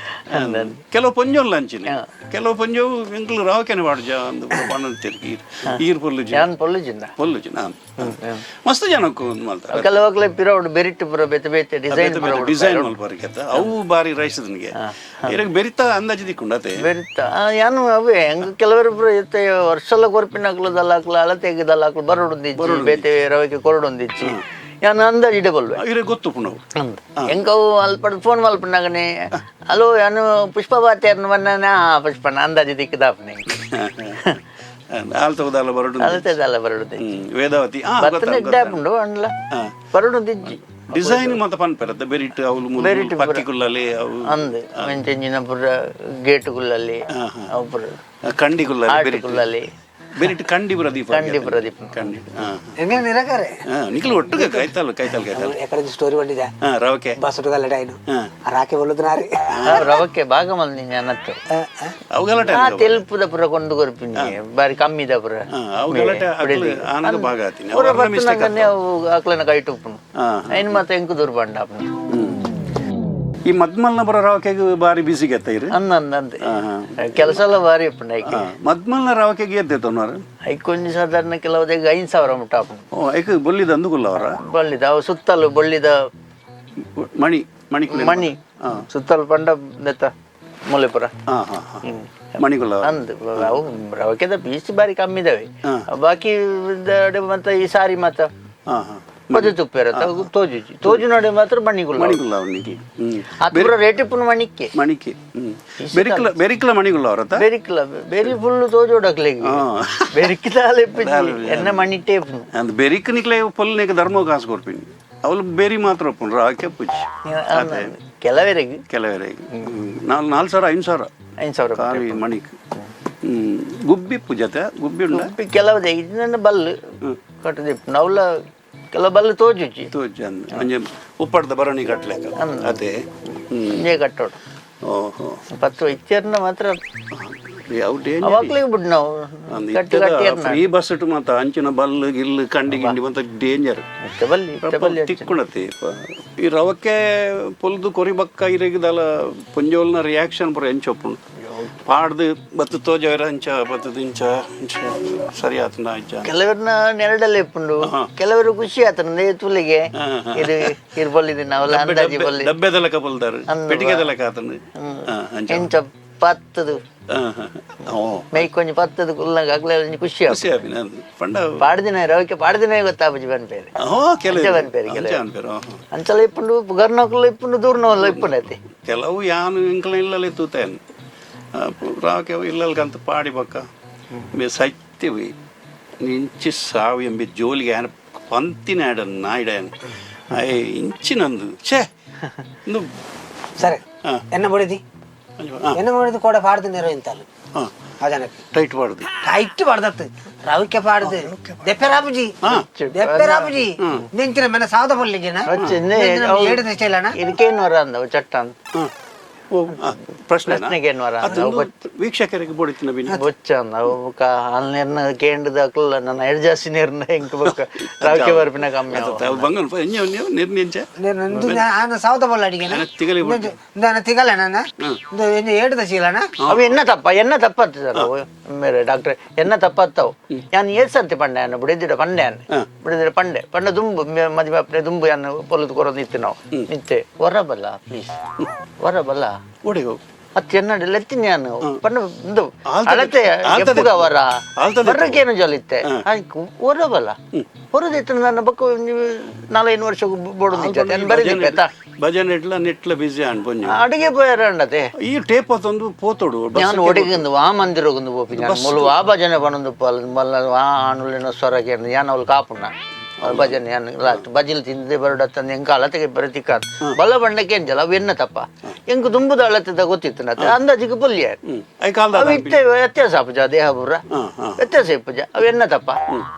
ಕೆಲವು ಪೊಂಜೊಲ್ಲ ಅಂಚಿನ ಕೆಲವು ಪೊಂಜವು ಎಂಕ್ಲು ರಾವಕೆನೆ ವಾಡ್ಜ ಅಂದು ಪಣ್ಣಂತೀರು ಈರ್ ಈರ್ ಪೊಲ್ಲು ಜನ. ಯಾನ್ ಪೊಲ್ಲು ಜಿನ್ನ. ಪೊಲ್ಲು ಜನ ಮಸ್ತ್ ಜನಕ್ಕೂ ಒಂದು ಮಲ್ತಾರೆ. ಕೆಲವಾಗ್ಲೇ ಪಿರೋಡ್ ಬೆರಿಟ್ ಪುರ ಬೇತೆ ಬೇತೆ ಡಿಸೈನ್. ಡಿಸೈನ್ ಮಲ್ಪರಿಗೆತ್ತ ಅವು ಬಾರಿ ರೈಸದನಿಗೆ ಇರಗ್ ಬೆರಿತ ಅಂದಾಜು ದಿಕ್ಕುಂಡತೆ. ಬೆರಿತ ಯಾನು ಅವೇ ಹೆಂಗ ಕೆಲವರು ಇತ್ತೆ ವರ್ಷಲ ಕೊರ್ಪಿನಕ್ಲು ದಲ್ಲಾಕ್ಲು ಅಳತೆಗೆ ದಲ್ಲಾಕ್ಲು ಬರೋಡೊಂದಿಚ್ಚಿ ಬೇತೆ ರವಿಕೆ ಕೊರಡೊಂದಿಚ್ಚಿ ಯಾನು ಅಂದಾಜು ಇಡಬಲ್ವೆ. ಇರಗ್ ಗೊತ್ತು ಪುನವು. ಎಂಕವು ಅಲ್ಪ ಫೋನ್ ಮಲ್ಪನಾಗನೆ, ಹಲೋ, ಯಾನು ಪುಷ್ಪ ಬಾತ್ಯಾರನ ಬನ್ನ ಪುಷ್ಪನ ಅಂದಾಜು ದಿಕ್ಕದಾಪನೆ. ಆಲ್ ತಗೋದಲ್ಲ ಬರಡು. ಅಳತೆದಲ್ಲ ಬರಡು. ವೇದಾವತಿ. ಬತ್ತನ ಇಡ್ಡಾಪುಂಡು ಅಂಡ್ಲ ಬರಡು ದಿಜ್ಜಿ. ಡಿಸೈನ್ ಮತ ಪನ್ಪೆರತ್ತ ಬೆರಿಟ್ ಅವ್ಲು ಮುಲು. ಬೆರಿಟ್ ಪೂರ. ಪಕ್ಕಿ ಕುಲ್ಲಲಿ ಅವು. ಅಂದ್ ಮೆಂಚೆಂಜಿನ ಪುರ ಗೇಟ್ ಕುಲ್ಲಲ್ಲಿ ಅವು ಪುರ. ಕಂಡಿ ಕುಲ್ಲಲಿ. ಆರ್ಟ್ ಬೆರಿಟ್. ಕುಲ್ಲಲ್ಲಿ. ಬೆರಿಟ್ ಕಂಡಿ ಪುರ ದೀಪ. ಕಂಡಿ ಪುರ ದೀಪ. ಕಂಡಿ. ಎಂಗೆ ನಿರಕರೆ. ನಿಖಲ್ ಒಟ್ಟುಗೆ ಕೈತಾಲ್ ಕೈತಾಲ್ ಕೈತಾಲ್. ಎಕಡೆ ಸ್ಟೋರಿ ಬಂದಿದೆ. ರವಕೆ. ಬಸ್ ಗಲ್ಲಡೆ ಆಯ್ನು ರಾಕೆ ಬಲ್ಲದು ನಾರಿ. ರವಕ್ಕೆ ಭಾಗ ಮಂದಿ ಅನತ್ತು. ಅವು ಗಲಾಟೆ. ಆ ತೆಲ್ಪುದ ಪುರ ಕೊಂಡು ಕೊರ್ಪಿನಿ ಬಾರಿ ಕಮ್ಮಿದ ಪುರ. ಅವು ಗಲಾಟೆ ಅಕ್ಲು ಆನಗ ಭಾಗ ಆತೀನಿ. ಪುರ ಅವ್ರ mistake. ಬತ್ತನಗನೆ ಅವು ಅಕ್ಲನ ಕೈ ಟುಪ್ಪುನು. ಐನ್ ಮಾತ ಎಂಕು ದೂರ ಬಂಡ ಅಪ್ಪನು. ಈ ಮದ್ಮಲ್ನ ಬರೋ ರವಕೆಗೆ ಬಾರಿ ಬಿಸಿಗೆ ಇರು. ಅಂದ ಅಂದ ಅಂದೆ ಕೆಲಸ ಎಲ್ಲ ಬಾರಿ ಇಪ್ಪುಂಡು ಐಕೆ. ಮದ್ಮಲ್ನ ರವಕೆಗೆ ಎದ್ದೆ ತೊನ್ನೋರು. ಐಕ್ ಒಂಜಿ ಸಾಧಾರಣ ಕೆಲವುದೆಗ್ 5000 ಮುಟ್ಟ ಆಪುಂಡು. ಓ, ಐಕ್ ಬೊಲ್ಲಿದ ಅಂದುಕುಲ್ಲ ಅವರ. ಬೊಳ್ಳಿದ ಅವು ಸುತ್ತಲು ಬೊಳ್ಳಿದ. ಮಣಿ ಮಣಿಕುಲ. ಮಣಿ ಸುತ್ತಲು ಪಂಡ ನೆತ್ತ ಮೂಲೆಪುರ. ಹಾ ಹಾ ಹಾ ಮಣಿಕುಲ್ಲ. ಅಂದ್ ಅವು ರವಕೆದ ಪೀಸ್ ಬಾರಿ ಕಮ್ಮಿ ಇದಾವೆ. ಬಾಕಿ ಮತ್ತೆ ಈ ಸಾರಿ ಮಾತ ಹಾ ಹಾ ಪದ ತುಪ್ಪೇರ ತೋಜುಜಿ ತೋಜು ನೋಡಿ ಮಾತ್ರ ಮಣಿಗುಲ್ಲ. ಮಣಿಕುಲ್ಲ ಅವನಿಗೆ. ಅದು ರೇಟ್ ಇಪ್ಪುನು ಮಣಿಕ್ಕೆ. ಮಣಿಕೆ ಬೆರಿಕ್ಲ ಬೆರಿಕ್ಲ ಮಣಿಗುಲ್ಲ ಅವರತ್ತ. ಬೆರಿಕ್ಲ ಬೆರಿ ಫುಲ್ ತೋಜೋಡಕ್ಲೆಗ್. ಬೆರಿಕ್ ದಾಲ ಇಪ್ಪುಜಿ ಎನ್ನ ಮಣಿಟೇ ಇಪ್ಪುನು. ಅಂದ್ ಬೆರಿಕ್ ನಿಕ್ಲೆ ಪೊಲ್ನೇಕ ಧರ್ಮ ಕಾಸು ಕೊರ್ಪಿನಿ ಅವಳು ಬೆರಿ ಮಾತ್ರ ಒಪ್ಪುಂಡು ರಾಕೆ ಪುಚ್ಚಿ. ಕೆಲವರಿಗೆ. ಕೆಲವರಿಗೆ ನಾಲ್ 4000 5000. 5000. ಖಾಲಿ ಮಣಿಕ್. ಗುಬ್ಬಿ ಪೂಜತೆ ಗುಬ್ಬಿ ಉಂಡ. ಕೆಲವದೇ ಇದನ್ನ ಬಲ್ಲು ಕಟ್ಟದಿಪ್ಪುನು ಅವಲ ಕೆಲವು ಬಲ್ಲು ತೋಜುಜಿ. ತೋಜ್ ಅಂದ್ ಒಂಜಿ ಉಪ್ಪಡ್ದ ಭರಣಿ ಕಟ್ಲೆಕ ಅದೇ. ಒಂಜೇ ಕಟ್ಟೋಡು. ಓಹೋ. ಪತ್ತು ಇಚ್ಚರ್ನ ಮಾತ್ರ. ಅವು ಡೇಂಜರ್. ಅವಾಗ್ಲೇ ಬಿಡ್ ನಾವು ಕಟ್ಟಿ ಕಟ್ಟಿ. ಫ್ರೀ ಬಸ್ ಇಟ್ಟು ಮಾತ ಅಂಚಿನ ಬಲ್ಲು ಗಿಲ್ಲು ಕಂಡಿ ಗಿಂಡಿ ಮಂತ ಡೇಂಜರ್. ಇತ್ತೆ ಬಲ್ಲಿ ಇತ್ತೆ ಬಲ್ಲಿ. ತಿಕ್ಕುಣತಿ ಈ ರವಕ್ಕೆ ಪೊಲ್ದು ಕೊರಿ ಬಕ್ಕ ಇರಗಿದಲ ಪೊಂಜೋಲ್ನ ರಿಯಾಕ್ಷನ್ ಪೂರ ಎಂಚೊಪ್ಪುಂಡು ಪಾಡ್ದು ಬತ್ತು ತೋಜವರ ಅಂಚ ಬತ್ತದ ಇಂಚ ಇಂಚ ಸರಿ ಆತನ ಅಂಚ. ಕೆಲವರನ್ನ ನೆರಡಲ್ಲೇ ಇಪ್ಪುಂಡು ಕೆಲವರು ಖುಷಿ ಆತನ ತುಲಿಗೆ ಇದು ಇರ್ ಬಲ್ಲಿದೆ ನಾವೆಲ್ಲ ಅಂದಾಜಿ ಬಲ್ಲಿ. ಡಬ್ಬೆದ ಲೆಕ್ಕ ಪೊಲ್ದಾರು ಪೆಟ್ಟಿಗೆದ ಲೆಕ್ಕ ಆತನ ಅಂಚ. ಎಂಚ ಪತ್ತದು. ಹಾ, ಹಾ. ಓ. ಮೈ ಕೊಂಚ ಪತ್ತದು ಕುಲ್ನಾಗ ಆಗ್ಲೇ ಒಂಜಿ ಖುಷಿ ಆಪುಂಡು. ಖುಷಿ ಆಪಿನ ಅದು ಪಂಡ. ಪಾಡ್ದಿನ ರವಕ್ಕೆ ಪಾಡ್ದಿನ ಗೊತ್ತಾಪುಜಿ ಪನ್ಪೇರು. ಓ ಕೆಲವು ಅಂಚ ಪನ್ಪೇರು. ಅಂಚ ಕೆಲವು ಅನ್ಪೇರು. ಅಂಚಲ ಇಪ್ಪುಂಡು ಗರ್ನಕುಲ್ಲ ಇಪ್ಪುಂಡು ದೂರ್ನವಲ್ಲ ಇಪ್ಪುಂಡು ಅತ್ತೆ. ಕೆಲವು ಯಾನು ಇಂಕ್ಲ ಇಲ್ಲಲೆ ತೂತೇನು ರಾಕೆ ಇಲ್ಲಲ್ಕಂತ ಪಾಡಿ ಬಕ್ಕ ಮೇ ಸತ್ಯವಿ ಇಂಚಿ ಸಾವು ಎಂಬಿ ಜೋಲಿಗೆ ಆನ ಪಂತಿನ ಆಡನ್ ನಾಯ್ಡನ್ ಅಯ್ಯ ಇಂಚಿನಂದು ಛೇ ಇಂದು. ಸರಿ. ಹಾ. ಎನ್ನ ಬಡಿದಿ. ಎನ್ನ ಬಡಿದು ಕೂಡ ಪಾಡ್ದು ಇಂತಲ್ಲ. ಆ ಜನಕ್ಕೆ ಟೈಟ್ ಪಾಡ್ದು. ಟೈಟ್ ಪಾಡ್ದತ್ತು ರವಿಕೆ ಪಾಡ್ದು ದೆಪ್ಪೆರಾಪುಜಿ ದೆಪ್ಪೆರಾಪುಜಿ ನಿಂತಿನ ಮನೆ ಸಾವದ ಬಲ್ಲಿಗೆನ ಏಡು ದೃಷ್ಟಿ. ಇದಕ್ಕೇನು ವರ ಅಂದವು ಚಟ್ಟ ಅಂತ. ಓ ಪ್ರಶ್ನೆ. ಪ್ರಶ್ನೆಗೆ ಏನು ವರ ಅಂದ ಅವು. ವೀಕ್ಷಕರಿಗೆ ಬೋಡಿತಿನ ಬಿನಿ. ಬೊಚ್ಚ ಅಂದ ಅವು ಬೊಕ್ಕ ಅಲ್ನೇರ್ನ ಕೇಂದ್ರದ ಅಕ್ಲ ನನ್ನ ಎಡ್ ಜಾಸ್ತಿ ನೀರ್ನ ಎಂಕ್ ಬೊಕ್ಕ ರವಕ್ಕೆ ಬರ್ಪಿನ ಕಮ್ಮಿ ಅವು. ಬಂಗನ್ ನಿರ್ನಿಂಚ. ಆನ ಸಾವದ ಬಲ್ಲ ಅಡಿಗೆನ. ತಿಗಲಿ ಬಿಡ್ತು. ನಾನು ತಿಗಲ ನನ್ನ ಏಡು ದಶಿಲನ. ಅವು ಎನ್ನ ತಪ್ಪ ಎನ್ನ ತಪ್ಪತ್ತು ಸರ್ ಅವು ಮೇರೆ ಡಾಕ್ಟ್ರೆ ಎನ್ನ ತಪ್ಪತ್ತವು ಯಾನ್ ಏತ್ ಸರ್ತಿ ಪಂಡೆ ಯಾನ್ ಬುಡಿದಿಡ ಪಂಡೆ ಯಾನ್ ಬುಡಿದಿಡ ಪಂಡೆ ಪಂಡ ದುಂಬು ಮದಿಮೆ ಅಪ್ಪನೆ ದುಂಬು ಯಾನ್ ಪೊಲದು ಕೊರೊಂದು ಇತ್ತು ನಾವು ನಿತ್ತೆ ಹೊರಬಲ್ಲ ಪ್ಲೀಸ್ ಹೊರಬಲ್ಲ. ಓಡಿ ಹೋಗು. ಅತ್ ಎನ್ನಡ ಲೆತ್ತಿನ ಯಾನ್ ಪಂಡ ಇಂದು ಆಲ್ತದೆ ಅಳತೆ ಆಲ್ತದೆ ಎಪ್ಪುಗ ವರ ಆಲ್ತದೆ ಬರ್ರಕ್ಕೇನು ಜಲಿತ್ತೆ ಆಯ್ಕು ಹೊರಬಲ್ಲ ಹೊರದಿತ್ತು ನನ್ನ ಬೊಕ್ಕ ಒಂಜಿ ನಾಲೈದು ವರ್ಷ ಬೋಡು ನಿಂಚತೆ ಬರೀದಿಪ್ಪೆತ್ತ. ಭಜನೆ ಇಟ್ಲ ನೆಟ್ಲ ಬಿಸಿ ಅನ್ ಪೊಂಜು. ಅಡುಗೆ ಪೋಯರ ಅಂಡತೆ. ಈ ಟೇಪ್ ಅತ್ತೊಂದು ಪೋತೋಡು. ഞാൻ ഒടിക്കുന്നു ആ ಮಂದಿರಗೊಂದು ಪೋಪಿ ഞാൻ ಮುಲು ಆ ಭಜನೆ ಪನೊಂದು ಪಲ್ ಮಲ್ಲ ಆ ಆಣುಲಿನ ಸ್ವರಕ್ಕೆ ಯಾನ್ ಅವಳು ಕಾಪುಣ ಅವ್ಳ ಭಜನೆ ಯಾನ್ ಲಾಸ್ಟ್ ಬಜಿಲ್ ತಿಂದೆ ಬರಡತ್ತಂದು ಎಂಕ ಅಳತೆಗೆ ಬರತಿಕ್ಕ ಬಲ್ಲ ಬಂಡಕ್ಕೆ ಎಂಜಲ ಅವು ಎನ್ನ ತಪ್ಪ ಎಂಕ್ ದುಂಬುದ ಅಳತೆದ ಗೊತ್ತಿತ್ತು ನತ್ತೆ ಅಂದಾಜಿಗೆ ಪೊಲ್ಯ. I ಕಾಲ್ದ. ಅವು ಇತ್ತೆ ವ್ಯತ್ಯಾಸ ಆಪುಜ ದೇಹ ಪೂರ. ಹಾ ಹಾ ವ್ಯತ್ಯಾಸ ಇಪ್ಪುಜ ಅವು ಎನ್ನ ತಪ್ಪ.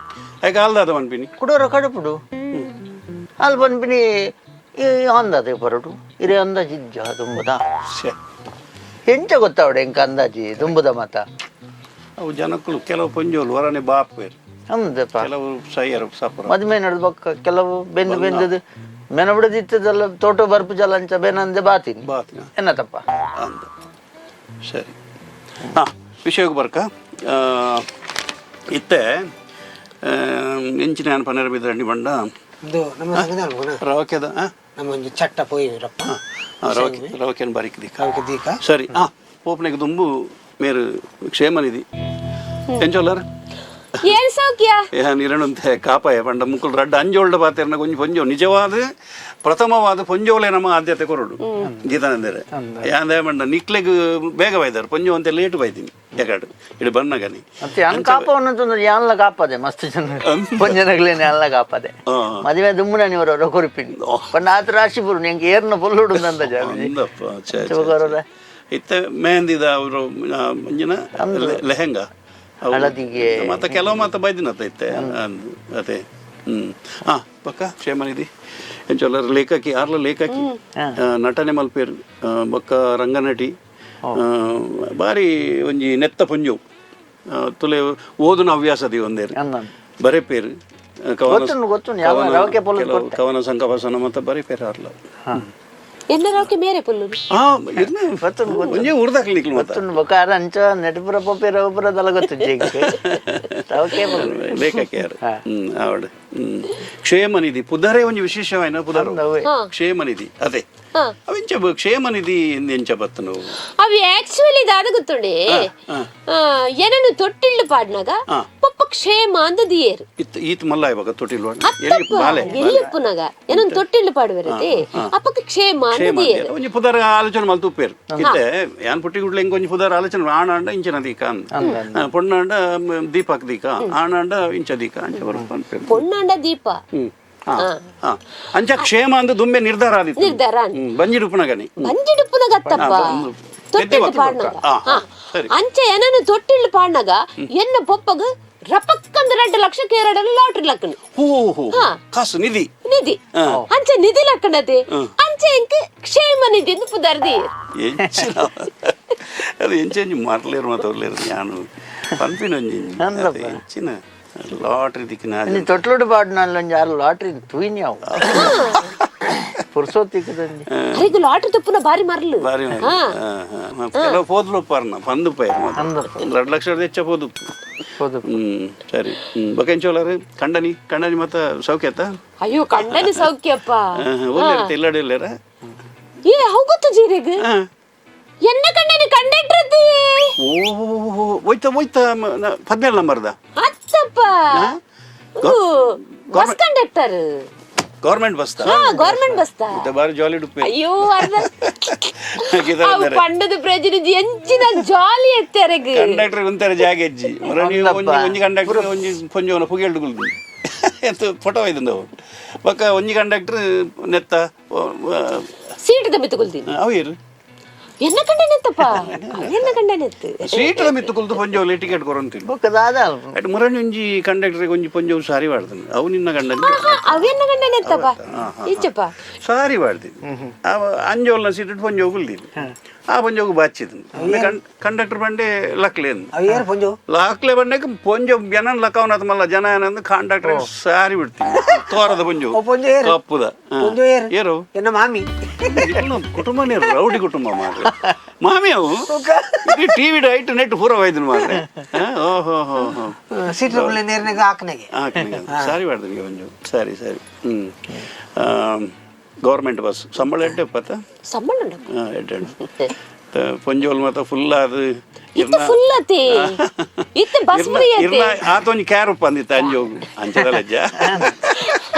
I ಕಾಲ್ದಾದ ಪನ್ಪಿನಿ. ಕುಡೋರ ಕಡುಪುಡು ಅಲ್ಲಿ ಪನ್ಪಿನಿ ಈ ಅಂದಾಜೆ ಬರಡು ಇರೇ ಅಂದಾಜಿ ಇಜ್ಜ ದುಂಬುದ. ಛೆ. ಎಂಚ ಗೊತ್ತಾವಡೆ ಎಂಕ ಅಂದಾಜಿ ದುಂಬುದ ಮಾತ. ಅವು ಜನಕ್ಕಳು ಕೆಲವು ಪೊಂಜೋಲು ಹೊರನೆ ಬಾಪ್ ಬೇರೆ. ಹೌದಪ್ಪ. ಕೆಲವು ಸೈಯರು ಸಪುರ. ಮದುವೆ ನಡೆದ ಬೊಕ್ಕ ಕೆಲವು ಬೆಂದು ಬೆಂದದು ಮೆನ ಬಿಡದಿತ್ತದಲ್ಲ ತೋಟ ಬರ್ಪು ಜಲ ಅಂಚ ಬೆನಂದೆ ಬಾತೀನಿ. ಬಾತಿನ. ಎನ್ನ ತಪ್ಪ. ಅಂದ ಸರಿ ಹಾಂ ವಿಷಯಕ್ಕೆ ಬರ್ಕ ಇತ್ತೆ ಎಂಚಿನ ಪನ್ನೆರ ಬಿದ್ರಂಡಿ ಬಂಡ. ಇದು ನಮ್ಮ ಸಂಘದ ಅಲ್ವನ? ರವಕೆದ. ನಮ್ಮ ಒಂದು ಚಟ್ಟ ಪೋಯಿರಪ್ಪ. ರವಕೆ ರವಕೆನ್ ಬಾರಿಕ್ ದಿಕ್ಕ. ರವಿಕೆ ದೀಕ. ಸರಿ ಪೋಪನೆಗೆ ದುಂಬು ಮೇರು ಕ್ಷೇಮನಿಧಿ ಎಂಚೊಲ್ಲರ್. ಏನ್ ಸೌಖ್ಯ? ಏನ್ ಇರಣಂತೆ ಕಾಪಾಯ ಪಂಡ ಮುಕುಲ್ ರಡ್ಡ ಅಂಜೋಳ್ಡ ಪಾತೆರ್ನ ಕೊಂಚ ಪೊಂಜೋ ನಿಜವಾದ ಪ್ರಥಮವಾದ ಪೊಂಜೋಲೆ ನಮ್ಮ ಆದ್ಯತೆ ಕೊರಡು ಗೀತಾನಂದರೆ ಯಾಂದೇ ಪಂಡ ನಿಕ್ಲೆಗ್ ಬೇಗ ಬೈದಾರೆ, ಪೊಂಜೋ ಅಂತ ಲೇಟ್ ಬೈತೀನಿ ಯಾಕಡು ಇಡು ಬನ್ನಗನಿ. ಮತ್ತೆ ಯಾನ್ ಕಾಪವನ್ನ ತೊಂದ್ರೆ ಯಾನ್ಲ ಕಾಪದೆ ಮಸ್ತ್ ಜನ ಪೊಂಜನಗ್ಲೇನೆ ಯಾನ್ಲ ಕಾಪದೆ. ಮದುವೆ ದುಮ್ಮುನ ನೀವು ಕೊರಿಪಿನಿ ಪಂಡ ಆತ ರಾಶಿ ಪುರು ನಿಂಗೆ ಏರ್ನ ಪೊಲ್ಲುಡು ಅಂದ ಜಾಮಿ. ಅಂದಪ್ಪ, ಛೆ, ಛೆ, ಚುಬಕರೋದ. ಛೆ. ಇತ್ತೆ ಮೆಹಂದಿದ ಅವರು ಮಂಜಿನ ಲೆಹೆಂಗಾ ಅವು ಹಳದಿಗೆ. ಮತ್ತೆ ಕೆಲವು ಮಾತ ಬೈದಿನತ್ತ ಇತ್ತೆ ಅಂದ್ ಅದೇ. ಹಾ ಪಕ್ಕ ಕ್ಷೇಮನಿಧಿ ಎಂಚೊಲ್ಲರ ಲೇಖಕಿ, ಆರ್ಲ ಲೇಖಕಿ, ನಟನೆ ಮಲ್ಪೇರು, ಬೊಕ್ಕ ರಂಗನಟಿ, ಬಾರಿ ಒಂಜಿ ನೆತ್ತ ಪೊಂಜು, ತುಲೆ ಓದುನ ಹವ್ಯಾಸ the ಒಂದೇರು. ಅಂದನ್. ಬರೆಪೇರು ಕವನ. ಗೊತ್ತುಂಡು, ಗೊತ್ತುಂಡು. ಯಾವ ರವಕೆ ಪೊಲದು ಕೆಲವು ಕವನ ಸಂಕವಸನ ಮತ್ತೆ ಬರೆಪೇರು ಆರ್ಲ. ಎನ್ನ ರವಕೆ ಮೇರೆ ಪುಲ್ಲು. ಆ ಇರ್ನ ಗೊತ್ತುಂಡು, ಗೊತ್ತುಂಡು. ಒಂಜೇ ಊರ್ದಾಕ್ಲಿ ನಿಕ್ಲು ಮತ್ತೆ. ಗೊತ್ತುಂಡು ಬೊಕ ಅರ ಅಂಚ ನೆಟಪುರ ಪೊಪ್ಪೆ ರವಪುರ ದಲ ಗೊತ್ತು ಜೇಗ್ ರವಕೆ ಪೊಲ್ಲು. ಲೇಖಕಿಯರು ಆವಡ್. ಕ್ಷೇಮನಿಧಿ ಪುದರೇ ಒಂಜಿ ವಿಶೇಷವಾಯಿನ ಪುದರ್. ಅಂದ್ ಅವ್ವೆ. ಕ್ಷೇಮನಿಧಿ ಅದೇ. ಅವೆಂಚ ಕ್ಷೇಮನಿಧಿ ಎಂಚ ಬತ್ತನು? ಅవి ಆಕ್ಚುಲಿ ದಾದ ಗೊತ್ತುಂಡೆ, ಏನನ್ನು ತೊಟ್ಟಿಳ್ಳು ಪಾಡ್ನಾಗ ಪಪ್ಪ ಕ್ಷೇಮ ಅಂದ ದಿಯೇರು. ಇತ್ ಈತ್ ಮಲ್ಲ ಇವಾಗ ತೊಟ್ಟಿಲ್ ಅತ್ತಪ್ಪ ಬಾಲೆ. ಎಲ್ಲಿಪ್ಪುನಾಗ ಏನೊಂದು ತೊಟ್ಟಿಳ್ಳು ಪಾಡುವರತೆ ಅಪ್ಪಕ್ಕೆ ಕ್ಷೇಮ ಅಂದ ಕ್ಷೇಮ ದಿಯೇರು. ಒಂಜಿ ಪುದರ್ ಆಲೋಚನೆ ಮಲ್ತು ಉಪ್ಪೇರು ಇತ್ತೆ ಯಾನ್ ಪುಟ್ಟಿ ಗುಡ್ಲೆ ಇಂಕ ಒಂಜಿ ಪುದರ್ ಆಲೋಚನೆ ಆಣಾಂಡ ಇಂಚಿನ ದೀಕ ಅಂದ್, ಪೊಣ್ಣಾಂಡ ದೀಪಕ್ ದೀಕ, ಆಣಾಂಡ ಇಂಚ ದೀಕ ಅಂಚ ಬರಪ್ಪ ಅನ್ಪೇರು. ಪೊಣ್ಣಾಂಡ ದೀಪ. ಹಾ ಹಾ ಅಂಚ ಕ್ಷೇಮ ಅಂದ್ ದುಂಬೆ ನಿರ್ಧಾರ ಆದಿತ್ತು. ನಿರ್ಧಾರ ಆಂಡ್. ಬಂಜಿ ರೂಪನಗನಿ. ಬಂಜಿಡುಪ್ಪುನಾಗ ಅತ್ತಪ್ಪ ತೊಟ್ಟಿಳ್ಳು ಪಾಡ್ನಾಗ. ಸರಿ. ಅಂಚೆ ಏನನ್ನು ತೊಟ್ಟಿಳ್ಳು ಪಾಡ್ನಾಗ ಎನ್ನ ಪೊಪ್ಪಗ ರಪಕ್ಕಂದ 2 ಲಕ್ಷ ಕೇರಳ ಲಾಟ್ರಿ ಲಕ್ಕಣ. ಹೋ ಹೋ ಕಾಸು ನಿಧಿ. ನಿಧಿ ಅಂಚೆ ನಿಧಿ ಲಕ್ಕಣತೆ ಅಂಚೆ ಇಂಕ್ ಕ್ಷೇಮ ನಿಧಿ ಎಂದು ಪುದರ್ದಿ. ಎಂಚಿನ ಅದು ಎಂಚೆಂಚಿ ಮರ್ಲೇರು ಮಾತವ್ರಲೇರು ನಾನು ಪನ್ಪಿನೊಂಜಿ ಅಂದಪ್ಪ. ಎಂಚಿನ ಲಾಟ್ರಿ ದಿಕ್ಕಿನ. ನೀ ತೊಟ್ಲುಡು ಪಾಡ್ನಲ್ಲ ಒಂಜಿ ಆರು ಲಾಟ್ರಿ ತೂಯಿನಿ ಅವು ಪುರ್ಸೋತಿಕ್ಕದಂಜಿ. ಅರೆಗ್ ಲಾಟ್ರಿ ತಪ್ಪುನ ಬಾರಿ ಮರ್ಲು. ಬಾರಿ ಮರ್ಲು. ಕೆಲವು ಪೋದ್ಲು ಪಾರ್ನ ಪಂದು ಪೈರ್ ಅಂದಪ್ಪ. 2 ಲಕ್ಷ ಹೆಚ್ಚ ಪೋದು. ಪೋದು. ಸರಿ. ಬೊಕೆಂಚೋಲರು ಕಂಡನಿ ಕಂಡನಿ ಮತ್ತ ಸೌಖ್ಯತ? ಅಯ್ಯೋ ಕಂಡನಿ ಸೌಖ್ಯಪ್ಪ. ಒಲ್ಲೇರ ಇಲ್ಲಡೆ ಇಲ್ಲೇರ? ಏ ಅವು ಗೊತ್ತು ಜೀರೆಗ್ ಎನ್ನ ಕಂಡನಿ ಕಂಡಕ್ಟರ್ ಅತ್ತಿ. ಓಹೋ ಹೋಯ್ತ ಹೋಯ್ತ 17 ನಂಬರ್ದ? ಅತ್ತಪ್ಪ bus conductor. Government bus? ಹಾ ಗವರ್ಮೆಂಟ್ ಬಸ್. ಬಾರಿ ಜಾಲಿ ಡುಪ್ಪೆ. ಅಯ್ಯೋ ಅರ್ಧ ಅವು ಪಂಡದ ಪ್ರಯೋಜನ ಎಂಚಿನ ಜಾಲಿ ಎತ್ತೆರೆಗ್. ಕಂಡಕ್ಟರ್ ಒಂಥರ ಜಾಗ ಹೆಜ್ಜಿ ಮರ ನೀವು ಒಂಜಿ ಒಂಜಿ ಕಂಡಕ್ಟರ್ ಒಂಜಿ ಪೊಂಜೋನ ಪುಗೆಲ್ಡು ಗುಲ್ದು ಎಂತ ಫೋಟೋ ಒಯ್ದು ಅವು ಬೊಕ್ಕ ಒಂಜಿ ಕಂಡಕ್ಟರ್ ನೆತ್ತ ಸೀಟ್ ಮಿತ್ತುಕೊಳ್ತೀನಿ. ಅವು ಏರು? ಎನ್ನ ಕಂಡನೆತ್ತಪ್ಪ ಎನ್ನ ಕಂಡನೆತ್ತು. Seat ಮಿತ್ತು ಕುಲ್ದು ಪೊಂಜೋಲೆ ticket ಕೊರಂತಿಲ್ಲ. ಬೊಕ್ಕ ದಾದ ಅಟ್ ಮುರಣಿ ಒಂಜಿ ಕಂಡಕ್ಟರ್ ಒಂಜಿ ಪೊಂಜೋವು ಸಾರಿ ವಾಡ್ದನು ಅವು ನಿನ್ನ ಗಂಡನ? ಅವೆನ್ನ ಕಂಡನೆತ್ತಪ್ಪ ಈಚಪ್ಪ. ಸಾರಿ ವಾಡ್ದಿನಿ ಆ ಅಂಜೋಲ್ನ ಸೀಟ್ ಪೊಂಜೋವು ಕುಲ್ದಿನಿ ಆ ಪೊಂಜೋಗು ಬಾಚಿದನು ಕಂಡಕ್ಟರ್ ಬಂಡೆ ಲಕ್ಲೇನು. ಅವು ಏರು ಪೊಂಜು? ಲಾಕ್ಲೆ ಬಂಡೆಗೆ ಪೊಂಜೋ ಜನನ್ ಲಕ್ಕವನಾಥ ಮಲ್ಲ ಜನ ಏನಂದ್ರೆ ಕಂಡಕ್ಟರ್ ಸಾರಿ ಬಿಡ್ತೀನಿ ತೋರದ ಪೊಂಜೋ. ಓ ಪೊಂಜೋ ಏರು? ಕಪ್ಪುದ. ಪೊಂಜೋ ಏರು? ಏರು? ಎನ್ನ ಮಾಮಿ. ಇವ್ನ ಕುಟುಂಬನೇ ರೌಡಿ ಕುಟುಂಬ ಮಾರ್ರೆ. ಮಾಮಿ ಅವು TV height net ಪೂರ ಒಯ್ದನು ಮಾರ್ರೆ. ಓಹೋ ಹೋ ಹೋ. ಸೀಟ್ ನೇರ್ನಾಗ ಹಾಕನೆಗೆ. ಸಾರಿ ಮಾಡ್ದೆ ಒಂಜು ಸರಿ ಸರಿ. ಗೌರ್ಮೆಂಟ್ ಬಸ್ ಸಂಬಳ ಎಡ್ಡೆ ಪತ್ತ? ಸಂಬಳ ಉಂಡಪ್ಪ. ಹಾಂ ಎಡ್ಡೆ ಉಂಟು. ಪೊಂಜೋಲ್ ಮಾತ ಫುಲ್ ಅದು. ಇತ್ತ ಫುಲ್ ಅತಿ ಇತ್ತ ಬಸ್ ಫ್ರೀ ಅತಿ. ಆತೊಂಜಿ ಕ್ಯಾರ್ ಉಪ್ಪ ಅಂದಿತ್ತ ಅಂಜೋಗು ಅಂಚದ ಲಜ್ಜ.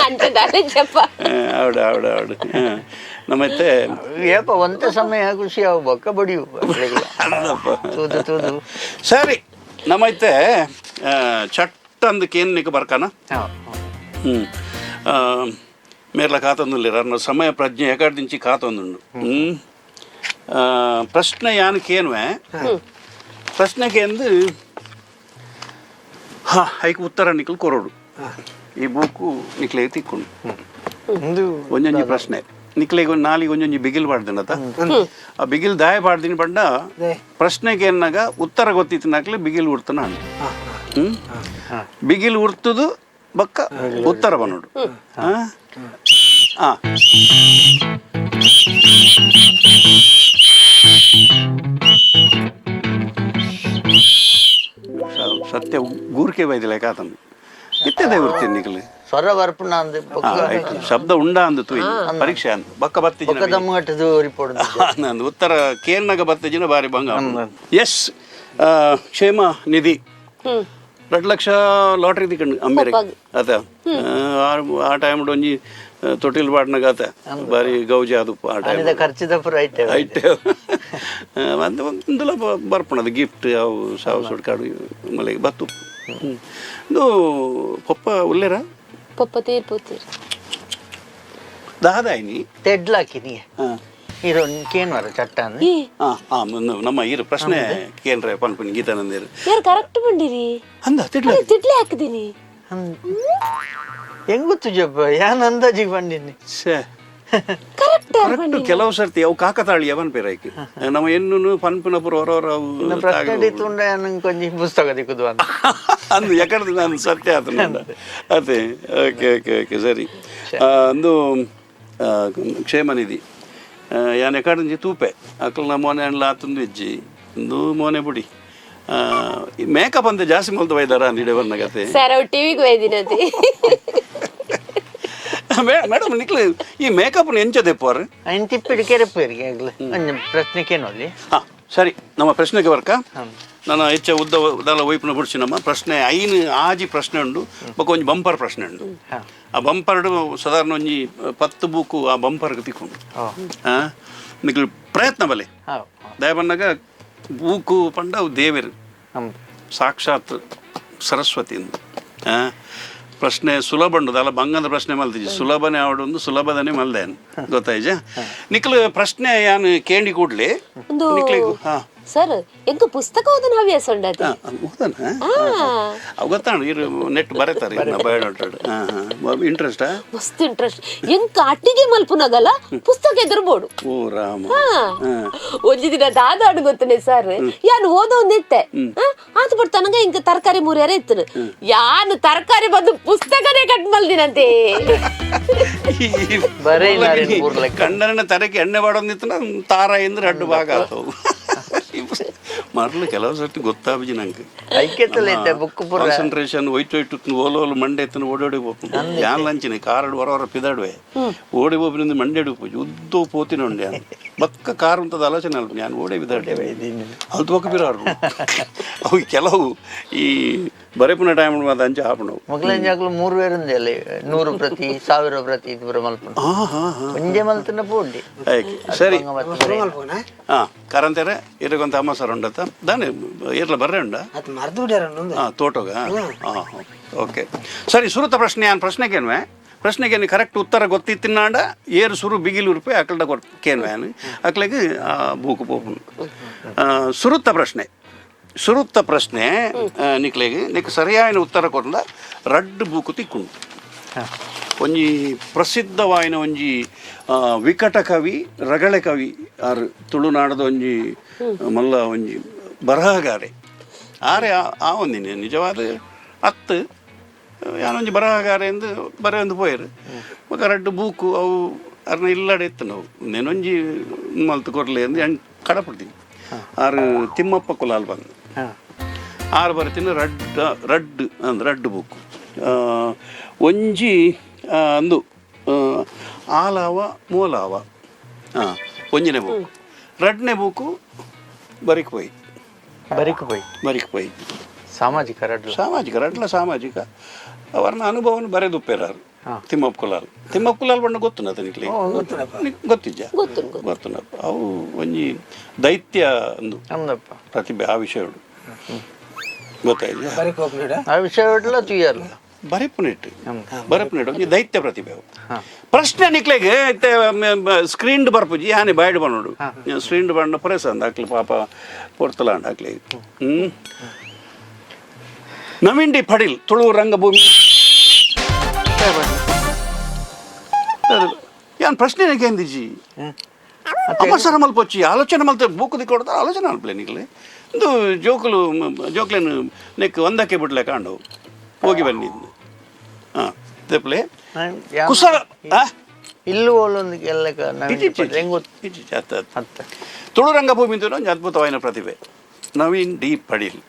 ಅಂಚದಾನೆ ಜಪ್ಪ. ಹೌದು ಹೌದು ಹೌದು ನಮ್ಮತ್ತೆ. ಏಪ ಒಂತೆ ಸಮಯ ಖುಷಿ ಅವು ಬೊಕ್ಕ ಬಡಿಯು ಅಲ್ಲಪ್ಪ. ತೂದು ತೂದು. ಸರಿ ನಮ್ಮೈತೆ ಚಟ್ ಅಂದ್ ಕೇನ್ನಿಕ್ ಬರ್ಕಾನ. ಮೇರ್ಲ ಕಾತೊಂದುಲ್ಲೆರ್ ಅರ್ನ ಸಮಯ ಪ್ರಜ್ಞೆ ಎಕಾಡ್ದಿಂಚಿ ಕಾತೊಂದುಂಡು. ಪ್ರಶ್ನೆ ಯಾನ್ ಕೇನ್ವೆ ಪ್ರಶ್ನೆ ಕೇಂದು ಹಾ ಐಕ್ ಉತ್ತರ ನಿಕ್ಲು ಕೊರೊಡು. ಈ ಬೂಕು ನಿಕ್ಲೆಗ್ ತಿಕ್ಕೊಂಡು ಒಂದು ಒಂಜೊಂಜಿ ಪ್ರಶ್ನೆ ನಿಕ್ಲೆಗ್ ಒಂಜಿ ನಾಲಿಗೆ ಒಂಜೊಂಜಿ ಬಿಗಿಲ್ ಪಾಡ್ದಿನತ ಆ ಬಿಗಿಲ್ ದಾಯ ಪಾಡ್ದಿನ ಪಂಡ ಅದೇ. ಪ್ರಶ್ನೆಗೆ ಎನ್ನಾಗ ಉತ್ತರ ಗೊತ್ತಿತ್ತಿನಾಕ್ಲೆ ಬಿಗಿಲ್ ಉಡ್ತನ ಬಿಗಿಲ್ ಉಡ್ತದು ಬಕ್ಕ ಉತ್ತರ ಬನ್ನೋಡು. ಆ ಸತ್ಯ ಗೂರ್ಕೆ ಬೈದಿಲ್ಲ ಕಾತನು ಇತ್ತದೇ ಉರ್ತೀನಿ ನಿಕ್ಲೆ. ಸ್ವರ ಬರ್ಪುನ ಅಂದ್ ಬೊಕ್ಕ. ಆಯ್ತು ಶಬ್ದ ಉಂಡ ಅಂದು ತೂಯಿ ಪರೀಕ್ಷೆ ಅಂದು ಬಕ್ಕ ಬತ್ತಿ ಬೊಕ್ಕ ದಮ್ಮಗಟ್ಟದು ರಿಪೋರ್ಟ್. ನಂದು ಉತ್ತರ ಕೇರ್ನಾಗ ಬತ್ತಿಜಿನ ಬಾರಿ ಬಂಗ. ಎಸ್ ಕ್ಷೇಮ ನಿಧಿ 2 lakh lottery ತಿಕ್ಕಂಡು ಅಮ್ಮೇರೆ. ಪಪ್ಪಾಗ್. ಅತ ಆ ಟೈಮ್ ಒಂಜಿ ತೊಟ್ಟಿಲ್ ಪಾಡ್ನಗ ಆತ ಬಾರಿ ಗೌಜಿ ಅದು ಆ ಟೈಮ್. ಅನಿದ ಖರ್ಚಿದ ಪೂರ ಐತೆ. ಐಟೆ ಅಂದ ಒಂದೆಲ್ಲ ಬರ್ಪಣದು ಗಿಫ್ಟ್ ಅವು ಸಾವು ಸುಡ್ ಕಾಡು ಮಲೆಗೆ ಬತ್ತು. ಇದು ಪಪ್ಪ ಉಲ್ಲೇರ? ಪಪ್ಪ ತೀರ್ ಪೋತೀರ್. ದಾದಾಯಿನಿ. ತೆಡ್ಲಾಕಿ ನೀ. ಹಾಂ. ಇರೋ ಕೇನ್ವರ ಚಟ್ಟ ಅಂದ್ರೆ. ಏ. ಹಾಂ ಹಾಂ, ನಮ್ಮ ಇರು ಪ್ರಶ್ನೆ ಕೇನ್ರೆ ಪನ್ಪುನಿ ಗೀತಾನಂದೇರು. ಯಾರು ಕರೆಕ್ಟ್ ಬಂದಿರಿ? ಅಂದ ತಿಡ್ಲ. ಅದೇ ತಿಡ್ಲೆ ಹಾಕಿದೀನಿ. ಹೆಂಗ್ ಗೊತ್ತು ಜಪ್ಪ, ಯಾನ್ ಅಂದಾಜಿಗೆ ಬಂದಿನಿ. ಛೇ. ಕರೆಕ್ಟ್. ಕರೆಕ್ಟ್. ಕೆಲವು ಸರ್ತಿ ಅವು ಕಾಕತಾಳೀಯ ಪನ್ಪೇರಾಯ್ಕೆ ನಮ್ಮ ಎನ್ನು ಪನ್ಪುನಪುರ ಹೊರವರ ಅವು. ಇನ್ನು ಪ್ರಶ್ನೆ ತುಂಡ ನಂಗೆ ಕೊಂಚ ಪುಸ್ತಕ ದಿಕ್ಕುದು ಅಂತ. ಅಂದು ಯಾಕಂದ್ರೆ ನಾನು ಸತ್ಯ ಆತು ನಂದ. ಅದೇ, okay okay okay, ಸರಿ. ಅಂದು ಕ್ಷೇಮನಿಧಿ ಯಾನ್ ಎಕಡಂಜಿ ತೂಪೆ ಅಕ್ಲ ಮೋನೆ ಅಣ್ಲ ಆತಂದು ಇಜ್ಜಿ ಇಂದು ಮೋನೆ ಬುಡಿ ಮೇಕಪ್ ಅಂತ ಜಾಸ್ತಿ ಮಲ್ತು ಬೈದಾರ ಅಂದಿಡೆ ಬರ್ನಗತೆ. ಸರ್, ಅವ್ರು ಟಿವಿಗೆ ಒಯ್ದಿನತಿ. ಮೇಡಮ್, ನಿಕ್ಲು ಈ ಮೇಕಪ್ ಎಂಚ ದೆಪ್ಪುವಾರು? ಐನ್ ತಿಪ್ಪಿಡಿ ಕೆರೆಪೇರಿಗೆ ಆಗ್ಲಿ ಒಂಜಿ ಪ್ರಶ್ನೆ ಕೇನೊಲ್ಲಿ. ಹಾಂ, ಸರಿ, ನಮ್ಮ ಪ್ರಶ್ನೆಗೆ ವರ್ಕ ನಾನು ಹೆಚ್ಚ ಉದ್ದ ಉದ್ದಾಲ ಒಯ್ಪುನ ಬಿಡ್ಸಿ. ನಮ್ಮ ಪ್ರಶ್ನೆ ಐನು ಆಜಿ ಪ್ರಶ್ನೆ ಉಂಡು, ಬೊಕ ಒಂಜಿ ಬಂಪರ್ ಪ್ರಶ್ನೆ ಉಂಡು. ಆ ಬಂಪರ್ಡು ಸಾಧಾರಣ ಒಂಜಿ 10 ಬೂಕು ಆ ಬಂಪರ್ಗೆ ತಿಕ್ಕೊಂಡು. ಹಾಂ, ನಿಕ್ಲು ಪ್ರಯತ್ನ ಬಲೆ. ದಯಬನ್ನಾಗ ಬೂಕು ಪಂಡ ಅವು ದೇವರು, ಸಾಕ್ಷಾತ್ ಸರಸ್ವತಿ. ಹಾಂ, ಪ್ರಶ್ನೆ ಸುಲಭ ಉಂಡು ಅಲ್ಲ, ಬಂಗಂದ ಪ್ರಶ್ನೆ ಮಲ್ತಿಜಿ. ಸುಲಭನೇ ಆವಡೊಂದು ಸುಲಭದನೇ ಮಲ್ದೇನು ಗೊತ್ತಾಯ್ಜ ನಿಕ್ಲು ಪ್ರಶ್ನೆ ಯಾನು ಕೇಂಡಿ ಕೂಡ್ಲಿ. ಒಂದು ನಿಕ್ಲಿಗೂ ಹಾಂ. ಸರ್, ಎಂಕ ಪುಸ್ತಕ ಓದನ ಹವ್ಯಾಸ ಉಂಡತಿ. ಹೌದನ? ಅವು ಗೊತ್ತಾಣ ಇರು ನೆಟ್ ಬರೀತಾರೆ ಬಯೋಡಾಟಾ. ಹಾಂ ಹಾಂ, ಇಂಟ್ರೆಸ್ಟಾ? ಮಸ್ತ್ ಇಂಟ್ರೆಸ್ಟ್. ಎಂಕ ಅಟ್ಟಿಗೆ ಮಲ್ಪುನಾಗಲ್ಲ ಪುಸ್ತಕ ಎದುರ್ಬೋಡು. ಓ ರಾಮ! ಹಾ. ಒಂಜಿ ದಿನ ದಾದಾಡು ಗೊತ್ತನೆ ಸರ್, ಯಾನ್ ಓದೋ ಒಂದಿತ್ತೆ ಆತ ಬಿಡ್ತಾನಂಗ ಇಂಕ ತರಕಾರಿ ಮುರಿಯಾರ ಇತ್ತನು. ಯಾನು ತರಕಾರಿ ಬಂದು ಪುಸ್ತಕನೇ ಕಟ್ ಮಲ್ದಿನಂತೆ. ಬರೇ ಇಲ್ಲ ಊರ್ಲೆಕ್ಕ. ಕಂಡನ ತರಕ್ಕೆ ಎಣ್ಣೆ ಬಾಡೋದಿತ್ತು ತಾರ ಎಂದ್ರೆ ಅಡ್ಡು ಭಾಗ ಆತವು ಮರಲು. ಕೆಲವು ಸರ್ತಿ ಗೊತ್ತಾಬಿಜಿ ನಂಗೆ. ಐಕ್ಯತಲೆ ಇತ್ತೆ ಬುಕ್ ಪೂರ. ಕಾನ್ಸಂಟ್ರೇಷನ್ ಹೋಯ್ತು ಹೋಯ್ತು, ಓಲೋಲು ಮಂಡೆ ಎತ್ತನ ಓಡೋಡಿ ಹೋಗ್ತು. ಯಾನ್ ಲಂಚಿನ ಕಾರಡು ಹೊರ ಹೊರ ಪಿದಾಡುವೆ ಓಡಿ ಹೋಗ್ಬಿನಿಂದ ಮಂಡೆ ಪೂಜೆ ಉದ್ದೋ ಪೋತಿನ ಉಂಡೆ ಬಕ್ಕ ಕಾರ್ ఉంటದ ಆಲೋಚನೆ ಅಲ್ಪ ನಾನು ಓಡಿ ಬಿದಾಡೆ ಅಲ್ತು ಬೊಕ್ಕ ಬಿರಾಡು. ಅವು ಕೆಲವು ಈ ಬರೆಪುನ ಟೈಮ್ ಮಾತ ಅಂಚ ಆಪಣವು. ಮೊಗಲಂಜಾಗ್ಲು ಮೂರು ಬೇರುಂದೆ ಅಲ್ಲಿ 100 ಪ್ರತಿ 1000 ಪ್ರತಿ ಇದು ಪೂರ ಮಲ್ಪುಂಡು. ಹಾ ಹಾ ಹಾ. ಒಂಜೆ ಮಲ್ತನ ಪೋಂಡಿ. ಆಯ್ಕೆ ಸರಿ. ಮಲ್ಪುನ. ಹಾಂ, ಕರಂತೆರೆ ಇರಗೊಂತ ಅಮ್ಮ ಸರ್ ಉಂಡತ್ತ ದಾನೆ ಇರ್ಲ ಬರ್ರೆ ಉಂಡ. ಅದು ಮರ್ದು ಬಿಡ್ಯಾರ ಒಂದು. ಹಾಂ, ತೋಟೋಗ. ಹಾಂ, ಓಕೆ, ಸರಿ. ಸುರುತ ಪ್ರಶ್ನೆ ಯಾನ್ ಪ್ರಶ್ನೆಗೇನ್ವೆ ಪ್ರಶ್ನೆಗೆ ಕರೆಕ್ಟ್ ಉತ್ತರ ಗೊತ್ತಿತ್ತಿನಾಂಡ ಏರು ಸುರು ಬಿಗಿಲು ರೂಪಾಯಿ ಅಕಲ್ಡ ಕೊರ್ ಕೇನ್ವೆ ಯಾನ್ ಅಕ್ಲೆಗ್ ಆ ಬೂಕು ಪೋಪುಂಡು. ಸುರುತ್ತ ಪ್ರಶ್ನೆ, ಸುರುತ್ತ ಪ್ರಶ್ನೆ ನಿಕ್ಲೆಗ್ ನಿಕ್ ಸರಿಯಾಯಿನ ಉತ್ತರ ಕೊರ್ಲ ರಡ್ಡ್ ಬೂಕು ತಿಕ್ಕುಂಡು. ಒಂಜಿ ಪ್ರಸಿದ್ಧವಾಯಿನ ಒಂಜಿ ವಿಕಟ ಕವಿ, ರಗಳೆ ಕವಿ ಆರ್, ತುಳುನಾಡದ ಒಂಜಿ ಮಲ್ಲ ಒಂಜಿ ಬರಹಗಾರೆ ಆರೆ. ಆ ಒಂದಿನ ನಿಜವಾದ ಅತ್ತು ಯಾನೊಂಜಿ ಬರಹಗಾರೆ ಎಂದು ಬರೆಯೊಂದು ಪೋಯರು. ಬೊಕ ರಡ್ಡ್ ಬೂಕು ಅವು ಅರ್ನ ಇಲ್ಲಡೆ ಇತ್ತು. ನಾವು ನೆನೊಂಜಿ ಮಲ್ತು ಕೊರ್ಲೆ ಎಂದು ಹೆಂಗೆ ಕಡಪಡ್ತೀನಿ. ಆರು ತಿಮ್ಮಪ್ಪ ಕುಲಾಲ್ ಬಂದು ಆರು ಬರ್ತೀನಿ. ರಡ್ಡ್ ರಡ್ಡ್ ಅಂದ್ ರಡ್ಡ್ ಬೂಕು. ಒಂಜಿ ಅಂದು ಆಲಾವ ಮೂಲಾವ, ಹಾಂ, ಒಂಜಿನೇ ಬೂಕು. ರಡ್ಡನೇ ಬೂಕು ಬರಿಕ್ ಪೋಯಿ. ಬರಿಕು ಪೋಯಿ. ಬರಿಕ್ ಪೋಯಿ. ಸಾಮಾಜಿಕ ರಡ್ಲು? ಸಾಮಾಜಿಕ ರಡ್ಲ. ಸಾಮಾಜಿಕ ಅವರನ್ನ ಅನುಭವನ ಬರೆದುಪ್ಪೇರಾರು ತಿಮ್ಮಪ್ಪ ಕುಲಾಲ್. ತಿಮ್ಮಪ್ಪ ಕುಲಾಲ್ ಬಣ್ಣ ಗೊತ್ತು ನಿಕ್ಲೆ? ಗೊತ್ತಿಜ್ಜ? ಗೊತ್ತುಂಡು. ಗೊತ್ತುಂಡಪ್ಪ. ಅವು ಒಂಜಿ ದೈತ್ಯ ಒಂದು ಅಂದಪ್ಪ. ಪ್ರತಿಭೆ ಆ ವಿಷಯಗಳು ಗೊತ್ತಾಯ್ತು. ಬರೀಕ್ ಹೋಗ್ಬೇಡ. ಆ ವಿಷಯ ಬಿಡ್ಲ ತುಯ್ಯಲ್ಲ. ಬರೆಪುನೆಟ್ ಬರೆಪುನೆಟ್ ಒಂಜಿ ದೈತ್ಯ ಪ್ರತಿಭೆ ಅವು. ಪ್ರಶ್ನೆ ನಿಕ್ಲೆಗ್ ಸ್ಕ್ರೀನ್ ಬರ್ಪುಜಿ, ಯಾನೆ ಬಾಯ್ಡ್ ಬಂಡು ಸ್ಕ್ರೀನ್ ಬಂಡ ಪೊರೆಸ ಅಂದ ಅಕ್ಲು ಪಾಪ ಪೊರ್ತಲಾಂಡ ಅಕ್ಲೆ. ನವೀನ್ ಡಿ ಪಡಿಲ್ ತುಳು ರಂಗಭೂಮಿ ಯಾನ್ ಪ್ರಶ್ನೆ ಕೇಂದಿಜಿ. ಅವಸರ ಮಲ್ಪೊಚ್ಚಿ ಆಲೋಚನೆ ಮಲ್ತ ಬೂಕು ದಿಕ್ಕೊಡ್ತಾರೆ. ಆಲೋಚನೆ ಅನ್ಪ್ಲೆ ನಿಕ್ಲೆ ಇಂದು ಜೋಕುಲು ಜೋಕ್ಲೇನು ನೆಕ್ ಒಂದಕ್ಕೆ ಬಿಡ್ಲೆ ಕಾಂಡವು ಹೋಗಿ ಬನ್ನಿ. ಹಾಂ, ತೆಪ್ಲೆ ಕುಸರ ಆ? ಇಲ್ಲು ಓಲೊಂದು ಎಲ್ಲಕ. ಇಜ್ಜಿ, ಇಜ್ಜಿ, ಹೆಂಗ್ ಗೊತ್ತು? ಇಜ್ಜಿ, ಅತ್ತ ಅತ್ತ. ಅತ್ತ. ತುಳು ರಂಗಭೂಮಿ ಅಂತ ಒಂದು ಅದ್ಭುತವಾದ ಪ್ರತಿಭೆ ನವೀನ್ ಡಿ ಪಡೀಲ್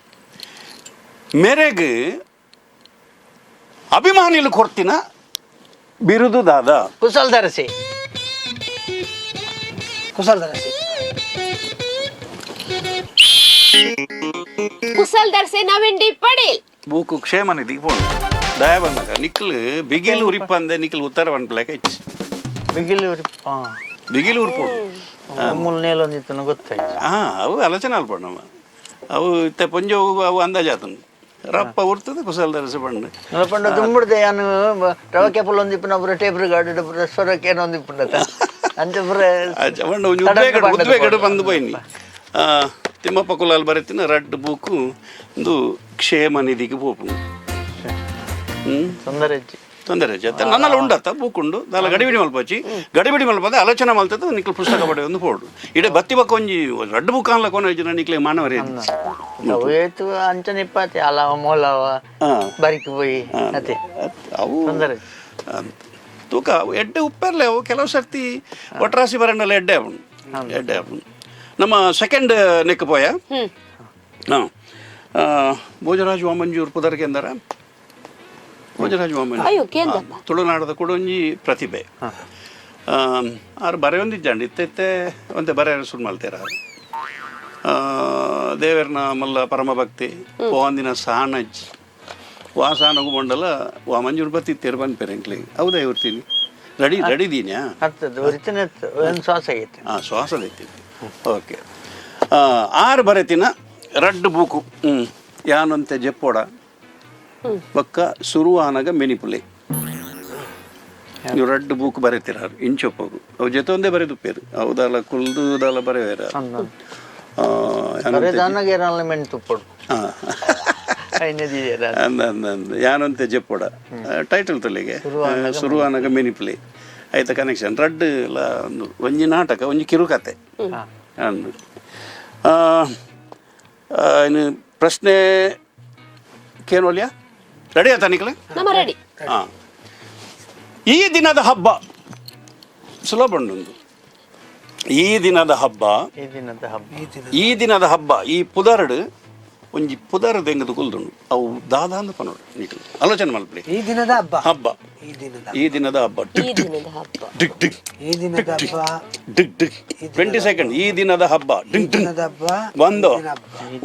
ಮೇರೆಗ್ ಅಭಿಮಾನಿಲು ಕೊರ್ತಿನ ಬಿರುದು ದಾದ? ಕುಸಲ್ ದರಸಿ. ಕುಶಲ್ ದರಸಿ. ಕುಸಲ್ ದರ್ಸೆ ನವೀನ್ ಡಿ ಪಡೇಲ್. Book ಕ್ಷೇಮ ನಿಧಿಗೆ ಪೋಂಡು. ದಯ ಬಂದಾಗ ನಿಕ್ಲು ಬಿಗಿಲು ಉರಿಪಂದೆ ನಿಕ್ಲು ಉತ್ತರ ಪನ್ಪಲೆಕ ಇಚ್ಚಿ. ಬಿಗಿಲು ಹಾ. ಬಿಗಿಲು ಉರ್ಪೋಡು. ಮೂಲ ನೇಲೊಂದಿತ್ತು ಗೊತ್ತಾಯ್ತು. ಹಾ, ಅವು ಆಲೋಚನೆ ಅಲ್ಪ ನಮ್ಮ ಅವು ಇತ್ತೆ ಪೊಂಜೋವು ಅವು ಅಂದಾಜಾತನು ರಪ್ಪ ಉರ್ತದೆ ಕುಸಲ್ ದರಸು ಪಂಡು. ಪಂಡ ದುಂಬುಡ್ದೆ ಯಾನು ರವ ಕೆಪಲ್ ಒಂದಿಪ್ಪುನ ಪುರ ಟೇಪ್ ಗಾರ್ಡ್ ಪುರ ಸ್ವರಕ್ಕೆ ಏನೋ ಒಂದಿಪ್ಪುನ ಅಂಚ ಪುರ. ಪಂಡ ಒಂಜಿ ಉದ್ವೇಗಡು ಉದ್ವೇಗಡು ಬಂದು ಪೋಯಿನಿ. ತಿಮ್ಮಪ್ಪ ಕುಲಾಲ್ ಬರೆತಿನ ರಡ್ಡ್ ಬೂಕು ಒಂದು ಕ್ಷೇಮ ನಿಧಿಗೆ ಪೋಪುಂಡು. ಹ್ಮ್. ತೊಂದರೆ ಇಜ್ಜಿ. ತೊಂದರೆ ಜೊತೆ ನನ್ನೆಲ್ಲ ಉಂಡತ್ತ ಬೂಕ್ ಉಂಡು ದಾಲ ಗಡಿಬಿಡಿ ಮಲ್ಪಚ್ಚಿ. ಗಡಿಬಿಡಿ ಮಲ್ಪದ ಆಲೋಚನೆ ಮಲ್ತದ್ದು ನಿಕ್ಲು ಪುಸ್ತಕ ಪಡೆ ಒಂದು ಪೋಡು ಇಡೆ ಬತ್ತಿ ಬಕ್ಕ ಒಂಜಿ ರಡ್ಡ್ ಬೂಕ್ ಅನ್ಲ ಕೊನ ಇಜ್ಜಿನ ನಿಕ್ಲೆ ಮಾನವರೇ. ಅವು ಏತು ಅಂಚನೆ ಇಪ್ಪಾತಿ ಅಲಾವ ಮೋಲಾವ ಬರಿಕ್ ಪೋಯಿ ಅತೆ. ಅವು ತೊಂದರೆ. ತೂಕ ಅವು ಎಡ್ಡೆ ಉಪ್ಪರ್ಲೆ. ಅವು ಕೆಲವು ಸರ್ತಿ ಒಟ್ರಾಸಿ ಬರಂಡಲ್ಲ ಎಡ್ಡೆ ಅವನು ಎಡ್ಡೆ ಅವನು. ನಮ್ಮ ಸೆಕೆಂಡ್ ನೆಕ್ ಪೋಯ. ಹಾಂ, ಭೋಜರಾಜ್ ವಾಮಂಜೂರ್ ಪುದರ್ಗೆ ಎಂದರ ಭೋಜರಾಜ್ ವಾಮಂಜೂರ್. ಅಯ್ಯೋ, ಕೇಂದಪ್ಪ. ತುಳುನಾಡದ ಕೂಡ ಒಂಜಿ ಪ್ರತಿಭೆ. ಆರು ಬರೆಯೊಂದಿಜ್ಜಾಂಡ್ ಇತ್ತೆ ಇತ್ತೆ ಒಂತೆ ಬರೆಯಲು ಶುರು ಮಲ್ತೇರ ಆರು. ದೇವೆರ್ನ ಮಲ್ಲ ಪರಮ ಭಕ್ತಿ ಪೋಂದಿನ ಸಾಣಜ್ ವಾ ಸಾನಗು ಬಂಡಲ ವಾ ಮಂಜೂರು ಬತ್ತಿತ್ತೇರು ಬಂದ್ಪೇರೆ ಎಂಕ್ಲೆ ಹೌದಾ ಇರ್ತೀನಿ ರೆಡಿ ರೆಡಿ ದೀನ್ಯಾ. ಆಗ್ತದೆ ಒರಿತನೆ ಒಂದು ಶ್ವಾಸ ಆಗೈತೆ. ಹಾಂ, ಶ್ವಾಸದ ಐತಿ. ಓಕೆ, ಆರು ಬರೆತಿನ ರಡ್ಡು ಬೂಕು ಹ್ಞೂ ಯಾನಂತೆ ಜೆಪ್ಪೋಡ ಬಕ್ಕ ಸುರುವಾನಗ ಮೆನಿಪುಲೆ. ನೀವು ರಡ್ಡು ಬೂಕು ಬರೆತೀರ ಇಂಚೊಪ್ಪಗು ಅವು ಜೊತೆ ಒಂದೇ ಬರೆದುಪ್ಪೇರು ಹೌದಲ್ಲ ಕುಲ್ದು ದಾಲ ಬರೆವೇರ. ಬರೇ ದಾನಗೆ ಏನಾಲ ಮೆಣ್ ತುಪ್ಪಡು ಹಾಂ ಐನದಿಯರ. ಅಂದ ಅಂದ ಅಂದ ಯಾನಂತೆ ಜೆಪ್ಪೋಡ ಟೈಟಲ್ ತುಲಿಗೆ ಸುರುವಾನಗ ಮೆನಿಪುಲೆ ಆಯ್ತ ಕನೆಕ್ಷನ್ ರಡ್ಡು ಲ ಒಂದು ಒಂಜಿ ನಾಟಕ ಒಂಜಿ ಕಿರುಕತೆ ಅಂದು. ಆ, ಆ, ಇನ್ನು ಪ್ರಶ್ನೆ ಕೇನೋಲಿಯಾ ರೆಡಿ ಆಯ್ತಾ ನಿಖಿಲ? ನಮ್ಮ ರೆಡಿ. ಹಾಂ, ಈ ದಿನದ ಹಬ್ಬ ಸುಲಭ ಉಂಟು. ಈ ದಿನದ ಹಬ್ಬ. ಈ ದಿನದ ಹಬ್ಬ. ಈ ದಿನದ ಹಬ್ಬ ಈ ಪುದರ್ಡ್ ಒಂಜಿ ಪುದರ್ ದೆಂಗದ ಕುಲ್ದುಂಡು ಅವು ದಾದ ಅಂದ್ ಪನೋಡು ನಿಖಿಲ್ ಆಲೋಚನೆ ಮಲ್ಪಲಿ. ಈ ದಿನದ ಹಬ್ಬ. ಹಬ್ಬ. ಈ ದಿನದ ಈ ದಿನದ ಹಬ್ಬ. ಈ ಡಿಕ್ ಡಿಕ್ ದಿನದ ಹಬ್ಬ. ಡಿಕ್ ಡಿಕ್ ಈ ದಿನದ ಹಬ್ಬ. ಡಿಕ್ ಡಿಕ್ 20 ಸೆಕೆಂಡ್. ಈ ದಿನದ ಹಬ್ಬ ಡಿಂಗ್ ಡಿಂಗ್. ದಿನದ ಹಬ್ಬ. ಒಂದು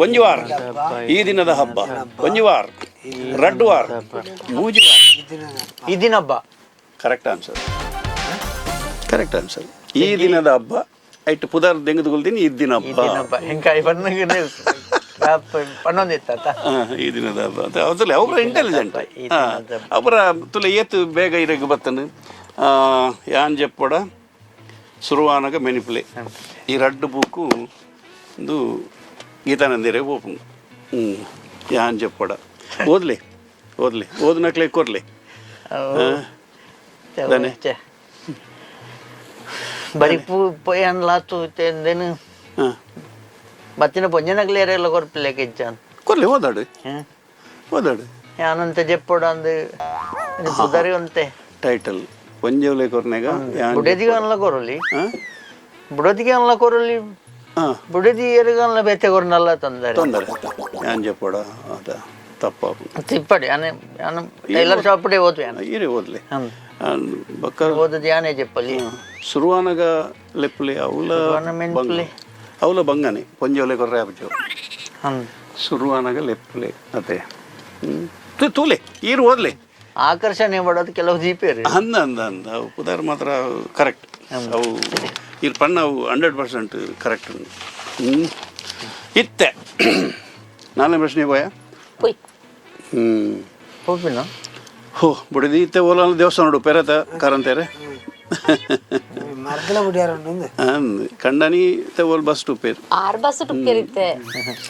ಒಂಜಿ ವಾರ. ಈ ದಿನದ ಹಬ್ಬ ಒಂಜಿ ವಾರ, ರಡ್ಡು ವಾರ, ಮೂಜಿ ವಾರ. ಈ ದಿನದ ಹಬ್ಬ. ಈ ದಿನ ಹಬ್ಬ. Correct answer, correct answer. ಈ ದಿನದ ಹಬ್ಬ ಐಟ್ ಪುದರ್ ದೆಂಗದ ಕುಲ್ದಿನಿ ಈ ದಿನ ಈ ಹಬ್ಬ. ದಿನ ಹಬ್ಬ ಹೆಂಕಾಯಿ ಬಣ್ಣಗೆ ಪನ್ನೊಂದಿತ್ತ. ಹಾ, ಈ ದಿನದ ಹಬ್ಬ ಅಂತ ಅವರಲ್ಲಿ ಅವರ ಇಂಟೆಲಿಜೆಂಟ್. ಈ ದಿನದ ಹಬ್ಬ. ಅವರ ತುಲೆ ಏತು ಬೇಗ ಇರಗ್ ಬತ್ತನು. ಯಾನ್ ಜೆಪ್ಪಡ ಸುರುವಾನಗ ಮೆನಿಪುಲೆ ಈ ರಡ್ಡು ಬೂಕು ಒಂದು ಗೀತಾನಂದಿರೇ ಓಪುಂಡು. ಹ್ಞೂ, ಯಾನ್ ಜೆಪ್ಪಡ ಓದ್ಲಿ ಓದ್ಲಿ ಓದ್ನಕ್ಲೆ ಕೊರ್ಲಿ. ದಾನೆ? ಬರಿ ಪೂ ಪೋಯನ್ ಲಾತು ಎಂದೇನು. ಹಾಂ. ಬತ್ತಿನ ಪೊಂಜನಗ್ಲೇರೆಲ್ಲ ಕೊರ್ಪಿಲ್ಲ ಇಜ್ಜಾನ್. ಕೊರ್ಲಿ, ಓದಾಡು ಓದಾಡು. ಯಾನಂತ ಜೆಪ್ಪೊಡ ಅಂದ್ ಪುದರಿ ಒಂತೆ. ಟೈಟಲ್ ಒಂಜೆವ್ಲೆ ಕೊರ್ನೆಗ ಯಾನ್. ಬುಡದಿಗೆ ಅನ್ಲ ಕೊರಲಿ. ಹಾಂ. ಬುಡದಿಗೆ ಅನ್ಲ ಕೊರಲಿ. ಹಾಂ. ಬುಡದಿ ಎರುಗನ್ಲ ಬೇತೆ ಕೊರ್ನಲ್ಲ ತೊಂದರೆ. ತೊಂದರೆ ಯಾನ್ ಜೆಪ್ಪಡ ಅದ ತಪ್ಪಾಪು. ತಿಪ್ಪಡಿ ಯಾನೆ ಯಾನು ಟೈಲರ್ ಶಾಪ್ ಡೇ ಓದ್ವೆ ಯಾನು. ಈರೆ ಓದ್ಲಿ. ಹ್ಮ್. ಬಕ್ಕ ಓದದು ಯಾನೇ ಜೆಪ್ಪಲಿ. ಸುರುವಾನಗ ಲೆಪ್ಪುಲೆ ಅವಲ. ಸುರುವಾನ ಮೆನ್ಪುಲೆ. ಅವಲ ಬಂಗನೆ ಪೊಂಜೋಲೆ ಕೊರ್ರೆ ಆಪುಜು. ಹ್ಮ್. ಸುರುವಾನಗ ಲೆಪ್ಪುಲೆ ಅದೇ ತೂಲೆ ಈರು ಓದ್ಲೆ. ಆಕರ್ಷಣೆ ಮಾಡೋದು ಕೆಲವು ದೀಪೇರು. ಅಂದ ಅಂದ ಅಂದ ಅವು ಪುದಾರ್ ಮಾತ್ರ ಕರೆಕ್ಟ್. ಅವು ಇರ್ ಪಣ್ಣ ಅವು 100% ಕರೆಕ್ಟ್. ಹ್ಞೂ, ಇತ್ತೆ ನಾಲ್ನೇ ಪ್ರಶ್ನೆ ಬೋಯ. ಪೊಯ್. ಹ್ಞೂ. ಹೋಪಿನ. ಹೋ ಬುಡಿದಿ ಇತ್ತೆ ಓಲ ದೇವಸ್ಥಾನ ನೋಡು ಪೆರತ ಕಾರಂತೇರೆ. ಮರ್ದಲ ಬಿಡಿಯಾರ ಉಂಡು. ಕಂಡನಿ ಇತ್ತೆ ಓಲ್ ಬಸ್ ಟುಪ್ಪೇರು. ಆರ್ ಬಸ್ ಟುಕ್ಕೇರಿತ್ತೆ.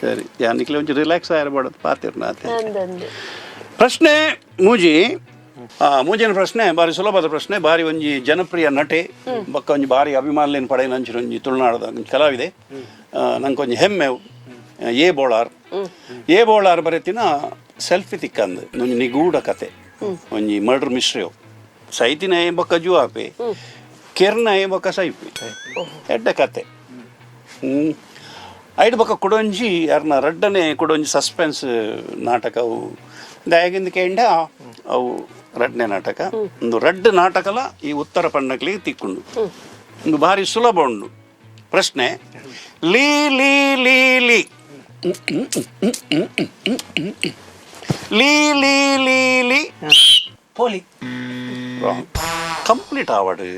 ಸರಿ, ಯಾನಿಕ್ಲೆ ಒಂಚೂರು ರಿಲ್ಯಾಕ್ಸ್ ಆಗಿರ್ಬಾರ್ದು ಪಾತಿರ್ನ ಆತೆ. ಅಂದಂದು. ಪ್ರಶ್ನೆ ಮೂಜಿ. ಮೂಜಿನ ಪ್ರಶ್ನೆ ಬಾರಿ ಸುಲಭದ ಪ್ರಶ್ನೆ. ಬಾರಿ ಒಂಜಿ ಜನಪ್ರಿಯ ನಟೆ ಬೊಕ್ಕ ಒಂಜಿ ಬಾರಿ ಅಭಿಮಾನಿನ ಪಡೆಯಿನ ಒಂಜಿ ತುಳುನಾಡದ ಒಂಜಿ ಕಲಾವಿದೆ. ನಂಗೆ ಒಂಜಿ ಹೆಮ್ಮೆ ಅವು. ಎ ಬೋಳಾರ್, ಎ ಬೋಳಾರ್ ಬರೆತಿನ ಸೆಲ್ಫಿ ತಿಕ್ಕಂದು ಒಂಜಿ ನಿಗೂಢ ಕತೆ, ಒಂಜಿ ಮರ್ಡರ್ ಮಿಸ್ಟ್ರಿ. ಅವು ಸೈತಿನ ಬೊಕ್ಕ ಜುವಾಪೆ ಕೆರ್ನ ಬೊಕ್ಕ ಸೈಪಿ ಎಡ್ಡೆ ಕತೆ. ಹ್ಮ್. ಐಡ್ ಬೊಕ್ಕ ಕುಡೊಂಜಿ ಯಾರನ್ನ ರಡ್ಡನೆ ಕುಡೊಂಜಿ ಸಸ್ಪೆನ್ಸ್ ನಾಟಕ ಅವು ದಾಯಗಿಂದ ಕೇಂಡ ಅವು ರಡ್ಡನೆ ನಾಟಕ. ಒಂದು ರಡ್ಡು ನಾಟಕಲ ಈ ಉತ್ತರ ಪಣ್ಣಕ್ಲಿಗೆ ತಿಕ್ಕೊಂಡು ಒಂದು ಭಾರಿ ಸುಲಭ ಉಂಡು ಪ್ರಶ್ನೆ. ಲೀ ಲೀ ಲೀ ಲೀ. ಲೀ ಲೀ ಲೀ ಲೀ. ಪೋಲಿ. ರಾಂಗ್. ಕಂಪ್ಲೀಟ್ ಆವಡು.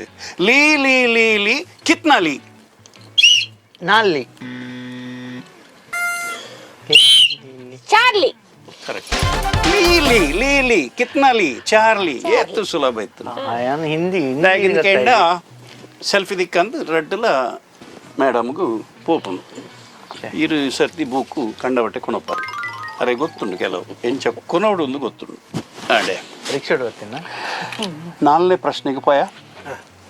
ಲೀ ಲೀ ಲೀ ಲೀ ಕಿತ್ನಾ ಲೀ? ನಾಲ್ಲಿ. ಚಾರ್ಲಿ. ಕರೆಕ್ಟ್. ಲೀ ಲೀ ಲೀ ಲೀ ಕಿತ್ನಾ ಲೀ ಚಾರ್ಲಿ. ಏತು ಸುಲಭ ಇತ್ತು. ಯಾನ್ ಹಿಂದಿ. ದಾಗಿನ ಕೇಂಡ ಸೆಲ್ಫಿ ದಿಕ್ಕಂದು ರಡ್ಡಲ ಮೇಡಮ್ಗೂ ಪೋಪುಂಡು. ಇರು ಸರ್ತಿ ಬೂಕು ಕಂಡಬಟ್ಟೆ ಕೊನೊಪ್ಪರು. ಅರೆ ಗೊತ್ತುಂಡು, ಕೆಲವು ಎಂಚ ಕೊನೋಡು ಒಂದು ಗೊತ್ತುಂಡು. ಅಡೆ. ರಿಕ್ಷಾ ಬರ್ತೀನ. ನಾಲ್ನೇ ಪ್ರಶ್ನೆಗೆ ಪೋಯ?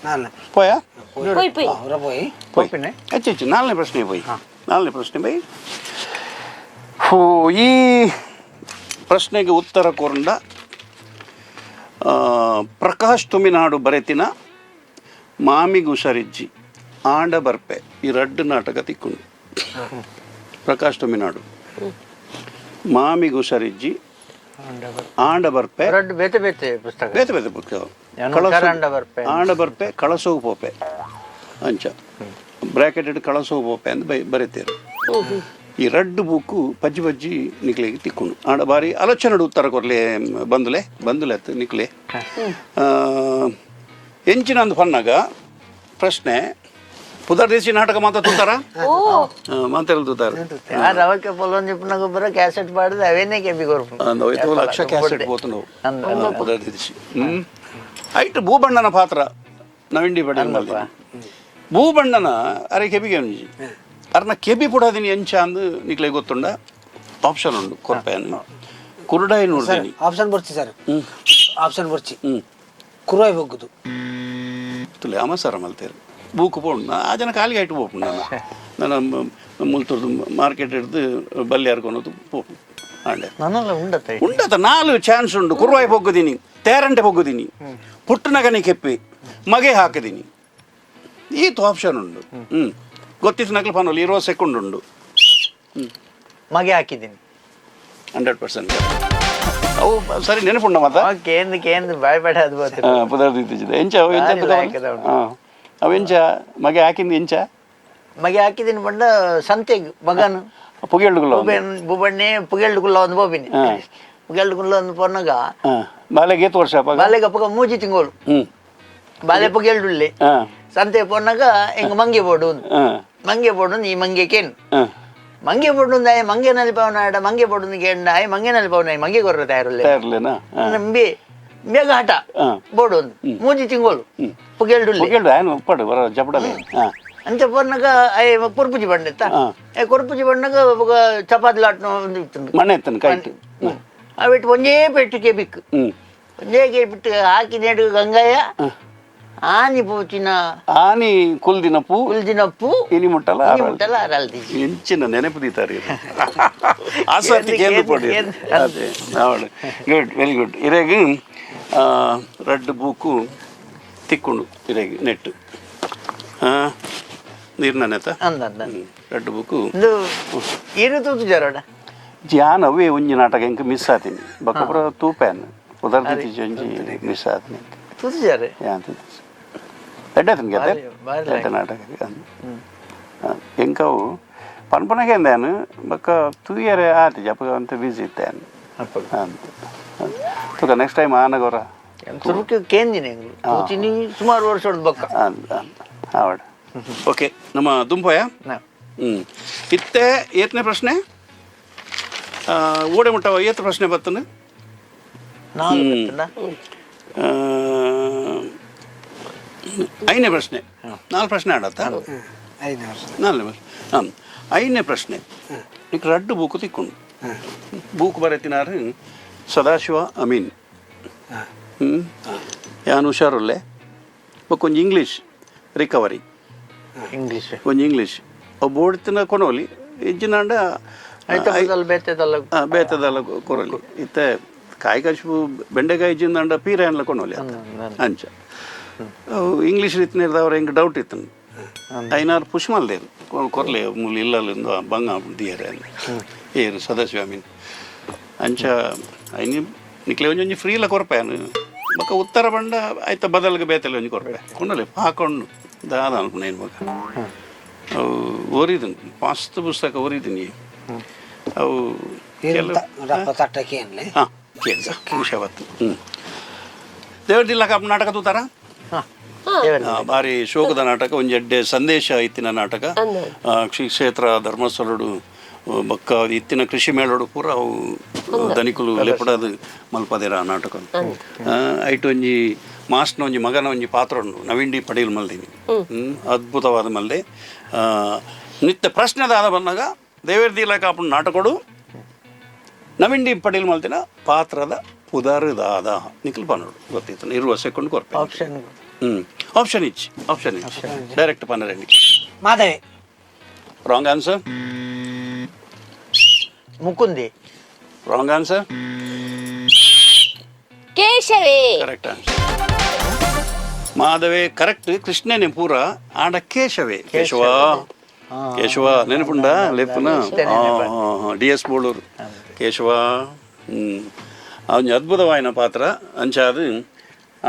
ನಾನು ಪೋಯ? ಪೋಯ್ ಪೋಯ್. ಅವರ ಪೋಯಿ. ಪೋಯ್. ಪೋಪಿನೆ? ಅಚ್ಚ ಅಚ್ಚ, ನಾಲ್ನೇ ಪ್ರಶ್ನೆ ಪೋಯ್, ನಾಲ್ನೇ ಪ್ರಶ್ನೆ ಬೈ. ಹೋ, ಈ ಪ್ರಶ್ನೆಗೆ ಉತ್ತರ ಕೊರಂಡ ಪ್ರಕಾಶ್ ತುಮಿನಾಡು ಬರೆತಿನ ಮಾಮಿಗು ಸರಿಜ್ಜಿ, ಆಂಡ ಬರ್ಪೆ ಈ ರಡ್ಡು ನಾಟಕ ತಿಕ್ಕೊಂಡು. ಪ್ರಕಾಶ್ ತುಮಿನಾಡು, ಮಾಮಿಗು ಸರಿಜ್ಜಿ, ಆಂಡ ಬರ್ಪೆ. ರಡ್ಡು ಬೇತೆ ಬೇತೆ ಪುಸ್ತಕ. ಬೇತೆ ಬೇತೆ ಪುಸ್ತಕ. ಯಾನು ಆಂಡ ಬರ್ಪೆ. ಆಂಡ ಬರ್ಪೆ, ಕಳಸೋಗು ಪೋಪೆ ಅಂಚ ಬ್ರಾಕೆಟೆಡ್ ಕಳಸೋಗು ಪೋಪೆ ಅಂತ ಬರೀತೀರು. ಈ ರಡ್ಡು ಬುಕ್ಕು ಪಜ್ಜಿ ಪಜ್ಜಿ ನಿಕ್ಲೆಗೆ ತಿಕ್ಕೊಂಡು. ಆಂಡ ಬಾರಿ ಆಲೋಚನೆ ಉತ್ತರ ಕೊರ್ಲೆ ಬಂದುಲೆ ಬಂದುಲೆ ಅತ್ತು ನಿಕ್ಲೆ. ಎಂಚಿನ ಅಂದ್ ಪನ್ನಾಗ ಪ್ರಶ್ನೆ, ಪುದರ್ದೇಸಿ ನಾಟಕ ಮಾತ ತೂತಾರ? ಓ. ಮಾತೆಲ್ಲ ತೂತಾರ. ಆ ರವಕ್ಕೆ ಪೊಲೊಂದು ಇಪ್ಪುನ ಗೊಬ್ಬರ ಕ್ಯಾಸೆಟ್ ಪಾಡ್ದು ಅವೇನೇ ಕೆಬಿ ಕೊರ್ಪು. ಒಂದು 5 ಲಕ್ಷ ಕ್ಯಾಸೆಟ್ ಪೋತು ನಾವು. ಅಂದ್. ಪುದರ್ದೇಸಿ. ಐಟ್ ಭೂಬಣ್ಣನ ಪಾತ್ರ ನವಿಂಡಿ ಪಟೇಲ್ ಮಲ್ದಿನ. ಭೂಬಣ್ಣನ ಅರೆ ಕೆಬಿಗೆ ಒಂಜಿ ಅರ್ನ ಕೆಬಿ ಪುಡಾದಿನಿ ಎಂಚ ಅಂದು ನಿಕ್ಲೆ ಗೊತ್ತುಂಡ? ಆಪ್ಷನ್ ಉಂಡು ಕೊರ್ಪೆಯನ್ನು. ಕುರುಡಾಯಿ ಸರ್. ನೋಡ್ತೀನಿ. ಆಪ್ಷನ್ ಬರ್ಚಿ ಸರ್, ಆಪ್ಷನ್ ಬರ್ಚಿ. ಕುರುವಾಯಿ ಬಗ್ಗುದು. ತುಲೆ ಅಮಸರ ಮಲ್ತೇರು. ಬೂಕು ಪೋಂಡು ಆ ಜನ ಕಾಲಿಗೆ ಐಟು ಪೋಪುಂಡು. ನನ್ನ ನನ್ನ ಮುಲ್ತುರ್ದು ಮಾರ್ಕೆಟ್ ಹಿಡ್ದು ಬಲ್ಯಾರ್ ಕೊನೋದು ಪೋಪು ಆಂಡೆ. ನನ್ನಲ್ಲ ಉಂಡತ್ತ. ಉಂಡತ, ನಾಲು ಚಾನ್ಸ್ ಉಂಡು. ಕುರುವಾಯಿ ಪೊಗ್ಗುದೀನಿ, ತೇರಂಟೆ ಪೊಗ್ಗುದೀನಿ, ಪುಟ್ಟನಗನಿ ಕೆಪ್ಪಿ ಮಗೆ ಹಾಕಿದೀನಿ. ಈತು ಆಪ್ಷನ್ ಉಂಡು. ಗೊತ್ತಿತ್ತು ನಕಲು ಫಾನಲ್ಲಿ 20 ಸೆಕೆಂಡ್ ಉಂಡು. ಮಗೆ ಹಾಕಿದ್ದೀನಿ. 100%. ಅವು ಸರಿ ನೆನಪುಂಡ ಮಾತ. ಕೇಂದ್ರ ಕೇಂದ್ರ ಬಾಯ್ ಬೇಡ ಅದು ಬರ್ತೀನಿ. ಪುದರ್ದಿತ್ತಿದೆ ಎಂಚ ಅವು ಎಂಚ? ಭಾರಿ ಲಾಯಕದ ಉಂಟು. ಅವು ಎಂಚ ಮಗೆ ಹಾಕಿಂದ ಎಂಚ? ಮಗೆ ಹಾಕಿದ್ದೀನಿ ಬಂಡ ಸಂತೆಗೆ ಮಗನು. ಪುಗೆಳ್ಳುಗುಲ್ಲ. ಬುಬಣ್ಣೆ ಪುಗೆಲ್ಡುಗುಲ್ಲ ಒಂದು ಬೋಬಿನಿ. ಪುಗೆಲ್ಡುಗುಲ್ಲ ಒಂದು ಪೊನ್ನಗ. ಬಾಲೆಗೆ ಏತು ವರ್ಷ ಅಪ್ಪ? ಬಾಲೆಗೆ ಅಪ್ಪಗ ಮೂಜಿ ತಿಂಗಳು. ಬಾಲೆ ಪುಗೆಲ್ಡುಳ್ಳೆ. ಸಂತೆ ಪೊನ್ನಗ ಹಿಂಗ ಮಂಗೆ ಬೋಡು ಒಂದು. ಮಂಗೆ ಬೋಡು ಈ ಮಂಗೆ ಕೇನು. ಮಂಗೆ ಬೋಡು ಆಯ್ ಮಂಗೆ ನಲಿಪವನ ಆಡ ಮಂಗೆ ಬೋಡು ಕೇಂಡ ಆಯ್ ಮಂಗೆ ನಲಿಪವನ ಮಂಗೆ ಕೊರ್ರ ತಯಾರುಲ್ಲೆ. ತಯಾರ್ಲೇನಾ? ನಂಬಿ ಬೇಗ ಹಠ. ಬೋಡು ಒಂದು ಮೂಜಿ ತಿಂಗಳು ಪುಗೆಲ್ಡುಳ್ಳೆ. ಪುಗೆಲ್ಡು ಆಯ್ನು ಉಪ್ಪಡು ಬರ ಜಪಡಲೆ. ಅಂಚ ಪೊನ್ನಗ ಆಯ್ ಕೊರ್ಪುಜಿ ಬಂಡೆತ್ತ. ಕೊರ್ಪುಜಿ ಬಂಡಗ ಬೊಕ ಚಪಾತಿ ಲಾಟ್ನ ಒಂದು ಇತ್ತು. ಮಣ್ಣೆ ಎತ್ತನು ಕೈಟ್. ಅವಿಟ್ಟು ಒಂದೇ ಪೆಟ್ಟಿಗೆ ಬಿಕ್ಕು. ಒಂದೇ ಬಿಟ್ಟು ಹಾಕಿ ನೆಡು ಗಂಗಯ್ಯ ಆನಿ ಪೋಚಿನ. ಆನಿ ಕುಲ್ದಿನ ಪೂ. ಕುಲ್ದಿನ ಪೂ. ಇನಿ ಮುಟ್ಟಲ. ಇನಿ ಮುಟ್ಟಲ ಅರಲ್ದಿ. ಎಂಚಿನ ನೆನಪು ದೀತಾರೆ ಆಸಕ್ತಿ ಕೇಂದ್ರ ಪೊಡಿ. ಅದೇ ಅವಳು. Good, very good. ಇರೆಗ್ ರಡ್ಡು ಬೂಕು ತಿಕ್ಕೊಂಡು ಇರೆಗ್ ನೆಟ್ಟು ನೀರ್ನ ನೆತ. ಅಂದ ಅಂದ. ರಡ್ಡು ಬೂಕು. ಇಂದು ಇರು ತೂತು ಜರೋಡ. ಜಾನ್ ಅವೇ ಒಂಜಿ ನಾಟಕ ಎಂಕ್ ಮಿಸ್ ಆತೀನಿ. ಬೊಕ್ಕ ಪೂರ ತೂಪೇನ್ ಉದರ್ದಿತ್ತಿ ಒಂಜಿ ಮಿಸ್ ಆತೀನಿ. ತೂತು ಜರೆ. ಯಾನ್ ಎಡ್ಡೆ ಆತನ ಕತೆ. ಬಾರಿ. ಎಡ್ಡೆ ನಾಟಕ. ಎಂಕವು ಪನ್ಪನಗೆ ಅಂದಾನು ಬೊಕ್ಕ ತೂಯರೆ ಆತಿಜ. ಅಪಗ ಅಂತ ಬಿಸಿ ಇತ್ತೆ ಅಂತ. ತುಕ ನೆಕ್ಸ್ಟ್ ಟೈಮ್ ಆನಗೊರ. ಸುರುಕು ಕೇಂದಿನ ತೂಚಿನಿ ಸುಮಾರು ವರ್ಷ ಹೊಡ್ದು ಬೊಕ್ಕ. ಅಂದ ಆವಡ್. ಓಕೆ, ನಮ್ಮ ದುಂಪೋಯ. ಇತ್ತೆ ಏತನೇ ಪ್ರಶ್ನೆ? ಓಡೆ ಮುಟ್ಟ ಏತ್ ಪ್ರಶ್ನೆ ಬತ್ತನು? ನಾಲ್ಕು ಬತ್ತನ? ಐದನೇ ಪ್ರಶ್ನೆ. ನಾಲ್ಕು ಪ್ರಶ್ನೆ ಆಡತ್ತ. ಐದನೇ ವರ್ಷ. ನಾಲ್ನೇ ಪ್ರಶ್ನೆ. ಹಾಂ, ಐದನೇ ಪ್ರಶ್ನೆ. ನಿಕ್ ರಡ್ಡು ಬೂಕು ತಿಕ್ಕೊಂಡು. ಬೂಕು ಬರೆತಿನಾರು ಸದಾಶಿವ ಅಮೀನ್. ಯಾನ್ ಹುಷಾರುಲ್ಲೆ. ಬೊಕ್ಕ ಒಂಜಿ English recovery. English. ಒಂಜಿ ಇಂಗ್ಲೀಷ್ ಅವು ಬೋಡ್ತಿನ ಕೊನೋಲಿ ಇಜ್ಜಿನಾಂಡ. ಐತ ಬದಲ್ ಬೇತೆದಲ್ಲ. ಬೇತದಲ್ಲ ಕೊರಲಿ. ಇತ್ತೆ ಕಾಯಿ ಕಶುಬು ಬೆಂಡೆಕಾಯಿ ಜಿಂದಾಂಡ ಪೀರೆ ಕೊನೋಲಿ ಅತ್ತ. ಅಂಚ ಅವು ಇಂಗ್ಲೀಷ್ ರೀತಿನಿರ್ದವ್ರ ಹಿಂಗೆ ಡೌಟ್ ಇತ್ತು. ಐನಾರು ಪುಷ್ ಮಲ್ದೇರು ಕೊರ್ಲೆ ಮೂಲು ಇಲ್ಲಲ್ಲಿಂದ ಬಂಗ ದಿಯರೆ ಏರು ಸದಾಶಿವ ಅಮೀನ್. ಅಂಚ ಐನಿ ನಿಕ್ಲೆ ಒಂಜಿ ಒಂಜಿ ಫ್ರೀಲ ಕೊರ್ಪೆ. ಬೊಕ್ಕ ಉತ್ತರ ಬಂಡ ಆಯ್ತ ಬದಲ್ಗೆ ಬೇತಲೆ ಒಂಜಿ ಕೊರ್ಪೆ ಕೊಂಡಲೆ ಹಾಕೊಂಡು ದಾದ ಅನ್ಕೊಂಡು ಏನು ಬೊಕ್ಕ ಅವು ಓರಿದನ್ ಮಸ್ತ್ ಪುಸ್ತಕ ಓರಿದ್ದೀನಿ. ಅವು ತಟ್ಟಕ್ಕೆ ಏನ್ಲೆ. ಹಾಂ, ಕೇಳಿ ವಿಷಯವತ್ತು. ದೇವರದಿಲ್ಲ ನಾಟಕ ತೂತಾರ. ಭಾರಿ ಶೋಕದ ನಾಟಕ, ಒಂಜಿ ಎಡ್ಡೆ ಸಂದೇಶ ಇತ್ತಿನ ನಾಟಕ. ಶ್ರೀ ಕ್ಷೇತ್ರ ಧರ್ಮಸ್ಥಳಡು ಬೊಕ್ಕ ಇತ್ತಿನ ಕೃಷಿ ಮೇಳಡು ಪೂರ ಅವು ದನಿಕುಲು ಲೆಪಡದು ಮಲ್ಪದೇರ ಆ ನಾಟಕ. ಐಟ್ ಒಂಜಿ ಮಾಸ್ನ ಒಂಜಿ ಮಗನ ಒಂಜಿ ಪಾತ್ರ ಉಂಡು, ನವೀನ್ ಡಿ ಪಡೀಲ್ ಮಲ್ದಿನಿ. ಅದ್ಭುತವಾದ ಮಲ್ದೆ. ನಿತ್ಯ ಪ್ರಶ್ನೆದಾದ ಬಂದಾಗ ದೇವೇರ್ದಿಲ್ಲ ಕಾಪುಂಡು ನಾಟಕಡು ನವೀನ್ ಡಿ ಪಡೀಲ್ ಮಲ್ತಿನ ಪಾತ್ರದ ಪುದರುದಾದ ನಿಖಲ್ ಪನ್ನೋಡು ಗೊತ್ತಿತ್ತು. 20 ಸೆಕೆಂಡ್ ಕೊರ್ಪೆ. ಆಪ್ಷನ್. ಆಪ್ಷನ್ ಇಚ್ಚಿ, ಆಪ್ಷನ್ ಇಚ್ಚಿ, ಡೈರೆಕ್ಟ್ ಪನ್ನರೆಂಡಿ. ಮಾಧವಿ. Wrong answer. ಮುಕುಂದಿ. Wrong answer. ಕೇಶವೇ. Correct answer. ಮಾಧವೆ correct, ಕೃಷ್ಣನೆ ಪೂರ ಆಂಡ ಕೇಶವೇ. ಕೇಶವ, ಕೇಶವ ನೆನಪುಂಡ ಲೆಪ್ಪುನ? D S Boloor Keshava. ಅವನ ಅದ್ಭುತವಾಯಿನ ಪಾತ್ರ. ಅಂಚಾದ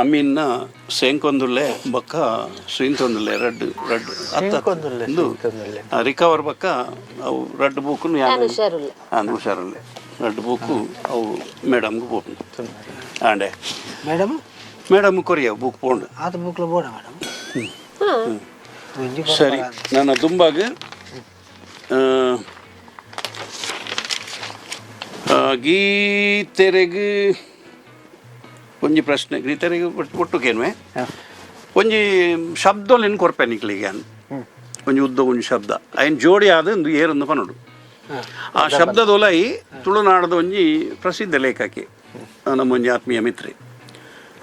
ಅಮ್ಮಿನ್ನ ಸೇಂಕೊಂದುಲ್ಲೆ ಬೊಕ್ಕ ಸುಯಿಂತೊಂದುಲ್ಲೆ ರಡ್ಡ್ ರಡ್ಡ್. ಸೇಂಕೊಂದುಲ್ಲೆ, ಸುಯಿಂತೊಂದುಲ್ಲೆ. ರಿಕವರ್ ಬೊಕ್ಕ ಅವು ರಡ್ಡ್ ಬೂಕು. ಯಾನ್ ಹುಷಾರುಲ್ಲೆ. ಹುಷಾರುಲ್ಲೆ. ರಡ್ಡ್ ಬೂಕು ಅವು ಮೇಡಮ್ಗೆ ಪೋಪುಂಡು ಆಂಡೆ. Madam. Madam Korea book ಪೋಂಡು. ಆತ ಬುಕ್ಲ ಬೋಡ ಮೇಡಮ್. ಸರಿ, ನನ್ನ ದುಂಬಾಗ ಗೀತೆರೆಗ್ ಒಂಜಿ ಪ್ರಶ್ನೆ. ಗೀತೆರೆಗ್ ಒಟ್ಟುಕೇನ್ವೆ ಒಂಜಿ ಶಬ್ದೊಲೆನ್ ಕೊರ್ಪೆ ನಿಕ್ಲಿಗೆ ಯಾನ್. ಒಂಜಿ ಉದ್ದ ಒಂಜಿ ಶಬ್ದ, ಅಯ್ನ್ ಜೋಡಿ ಆದ ಒಂದು ಏರೊಂದು ಪನೊಡು. ಆ ಶಬ್ದದೊಲೈ ತುಳುನಾಡದ ಒಂಜಿ ಪ್ರಸಿದ್ಧ ಲೇಖಕಿ, ನಮ್ಮ ಒಂಜಿ ಆತ್ಮೀಯ ಮಿತ್ರೆ,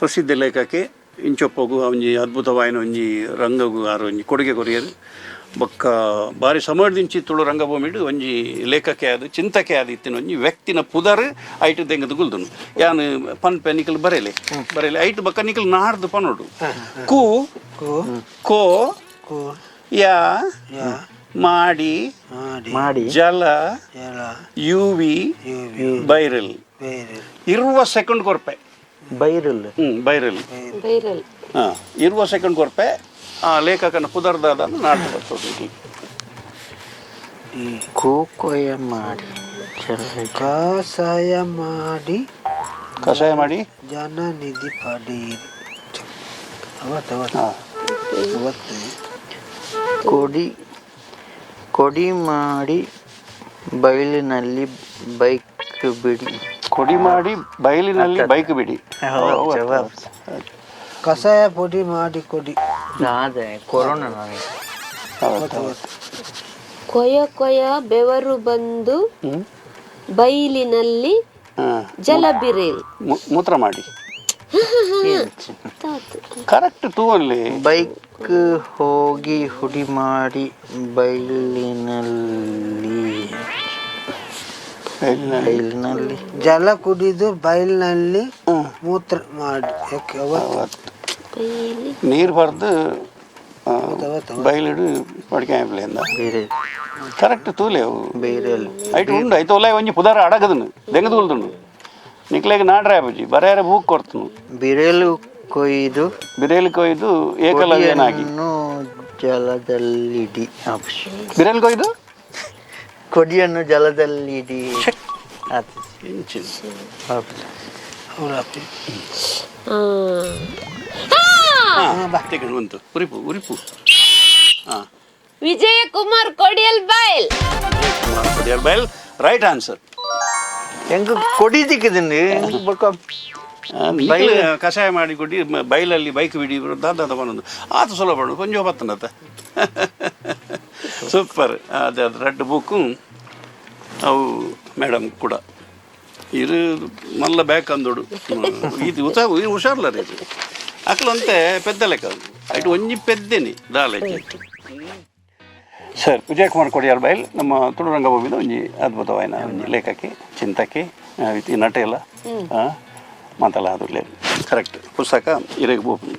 ಪ್ರಸಿದ್ಧ ಲೇಖಕಿ. ಇಂಚೊಪ್ಪಗು ಒಂಜಿ ಅದ್ಭುತವಾಯಿನ ಒಂಜಿ ರಂಗಗು ಆರು ಒಂಜಿ ಕೊಡುಗೆ ಕೊರಿಯರು. ಬೊಕ್ಕ ಬಾರಿ ಸಮಯದಿಂಚಿ ತುಳು ರಂಗಭೂಮಿಡು ಒಂಜಿ ಲೇಖಕೆ ಆದ್ ಚಿಂತಕೆ ಆದ್ ಇತ್ತಿನ ಒಂಜಿ ವ್ಯಕ್ತಿನ ಪುದರ್ ಐಟ್ ದೆಂಗದ ಗುಲ್ದುನು. ಯಾನ್ ಪನ್ಪೆ, ನಿಕಲ್ ಬರೇಲೆ ಬರೇಲೆ. ಐಟ್ ಬೊಕ್ಕ ನಿಕಲ್ ನಾಡ್ದು ಪನೊಡು. ಕು ಕೋ ಕು ಯಾ ಯಾ ಮಾಡಿ ಮಾಡಿ ಮಾಡಿ ಜಲ ಜಲ ಯುವಿ ಬೈರಲ್. ಬೇರೆ 20 ಸೆಕೆಂಡ್ ಕೊರ್ಪೆ. ಬೈರಲ್. ಬೈರಲ್. ಬೈರಲ್. ಹಾಂ, 20 ಸೆಕೆಂಡ್ ಕೊರ್ಪೆ. ಆ ಲೇಖಕನ ಪುದರ್ದಾದ ನಾಡ್ದು ಬರ್ತದೆ. ಕೋಕೊಯ ಮಾಡಿ ಜಲ ಕಷಾಯ ಮಾಡಿ. ಕಷಾಯ ಮಾಡಿ. ಜನ ನಿಧಿ ಪಡೀರಿ. ಅವತ್ತು ಅವತ್ತು ಅವತ್ತು. ಕೊಡಿ ಕೊಡಿ ಮಾಡಿ ಬೈಲಿನಲ್ಲಿ ಬೈಕ್ ಬಿಡಿ. ಕೊಡಿ ಮಾಡಿ ಬಯಲಿನಲ್ಲಿ ಬೈಕ್ ಬಿಡಿ. ಕಷಾಯ ಪುಡಿ ಮಾಡಿ ಕೊಡಿ. ಅದೇ ಕೊರೋನಾ ನನಗೆ. ಕೊಯ ಕೊಯ ಬೆವರು ಬಂದು ಬೈಲಿನಲ್ಲಿ ಜಲ ಬಿರೇಲ್. ಮೂತ್ರ ಮಾಡಿ. ಕರೆಕ್ಟ್ ತೂವಲ್ಲಿ. ಬೈಕ್ ಹೋಗಿ ಹುಡಿ ಮಾಡಿ ಬೈಲಿನಲ್ಲಿ ಬೈಲಿನಲ್ಲಿ ಜಲ ಕುಡಿದು ಬಯಲಿನಲ್ಲಿ ಮೂತ್ರ ಮಾಡಿ ಯಾಕೆ ಅವತ್ತು. ಬೈಲಿ. ನೀರು ಬರೆದು ಅವತ್ತು. ಬಯಲಿಡು ಪಡಿಕೆ ಆಯ್ಪಿಲ್ಲ. ಬೇರೆ. ಕರೆಕ್ಟ್ ತೂಲೆ ಅವು. ಬೇರೆ. ಐಟ್ ಉಂಡು ಐತ ಒಲ್ಲ ಒಂಜಿ ಪುದಾರ ಅಡಗದನು ದೆಂಗದು ಉಲ್ದುಂಡು. ನಿಕ್ಲೆಗ್ ನಾಡ್ರೆ ಆಪುಜಿ, ಬರೆಯರೆ ಬೂಕ್ ಕೊಡ್ತನು. ಬಿರೇಲು ಕೊಯ್ದು. ಬಿರೇಲು ಕೊಯ್ದು ಏಕಲವ್ಯನಾಗಿ. ಕೊಡಿಯನ್ನು ಜಲದಲ್ಲಿಡಿ. ಬಿರೇಲು ಕೊಯ್ದು ಕೊಡಿಯನ್ನು ಜಲದಲ್ಲಿಡಿ. ಆತು. ಇಂಚಿನ. ಹೌದಪ್ಪಿ. ತೆಗೆದು ಬಂತು. ಉರಿಪು ಉರಿಪು. ಹಾಂ. ವಿಜಯ ಕುಮಾರ್ ಕೊಡಿಯಲ್ ಬೈಲ್. ಬೈಲ್, ರೈಟ್ ಆನ್ಸರ್. ಹೆಂಗ ಕೊಡಿ ದಿಕ್ಕದನ್ನು ಬೊಕ್ಕ. ಕಷಾಯ ಮಾಡಿ ಕೊಡಿ, ಬೈಲಲ್ಲಿ ಬೈಕ್ ಬಿಡಿ ದಾದ ಬಂದು ಆತ ಸುಲಭ ಬಣ್ಣು ಕೊಂಚ ಬತ್ತನತ್ತ. ಸೂಪರ್. ಅದೇ ಅದು ರೆಡ್ ಬುಕ್ಕು ಅವು ಮೇಡಮ್ ಕೂಡ ಇದು ಮಲ್ಲ ಬ್ಯಾಕ್ ಅಂದೋಡು. ಇದು ಹುಷಾರ್ಲ ರೀ. ಅಕ್ಲಂತೆ ಪೆದ್ದ ಲೆಕ್ಕ ಐಟ್ ಒಂಜಿ ಪೆದ್ದೇನಿ ದಾಲೆ. ಸರ್ ವಿಜಯಕುಮಾರ್ ಕೊಡಿಯಾಲ್ ಬೈಲ್ ನಮ್ಮ ತುಳು ರಂಗಭೂಮಿದ ಒಂಜಿ ಅದ್ಭುತವಾಯಿನ ಒಂಜಿ ಲೇಖಕಿ, ಚಿಂತಕಿ, ನಟ ಎಲ್ಲ ಮಾತಲ್ಲ ಅದು ಕರೆಕ್ಟ್. ಪುಸ್ತಕ ಇರೆಗ್ ಬೋಪುಂಡು.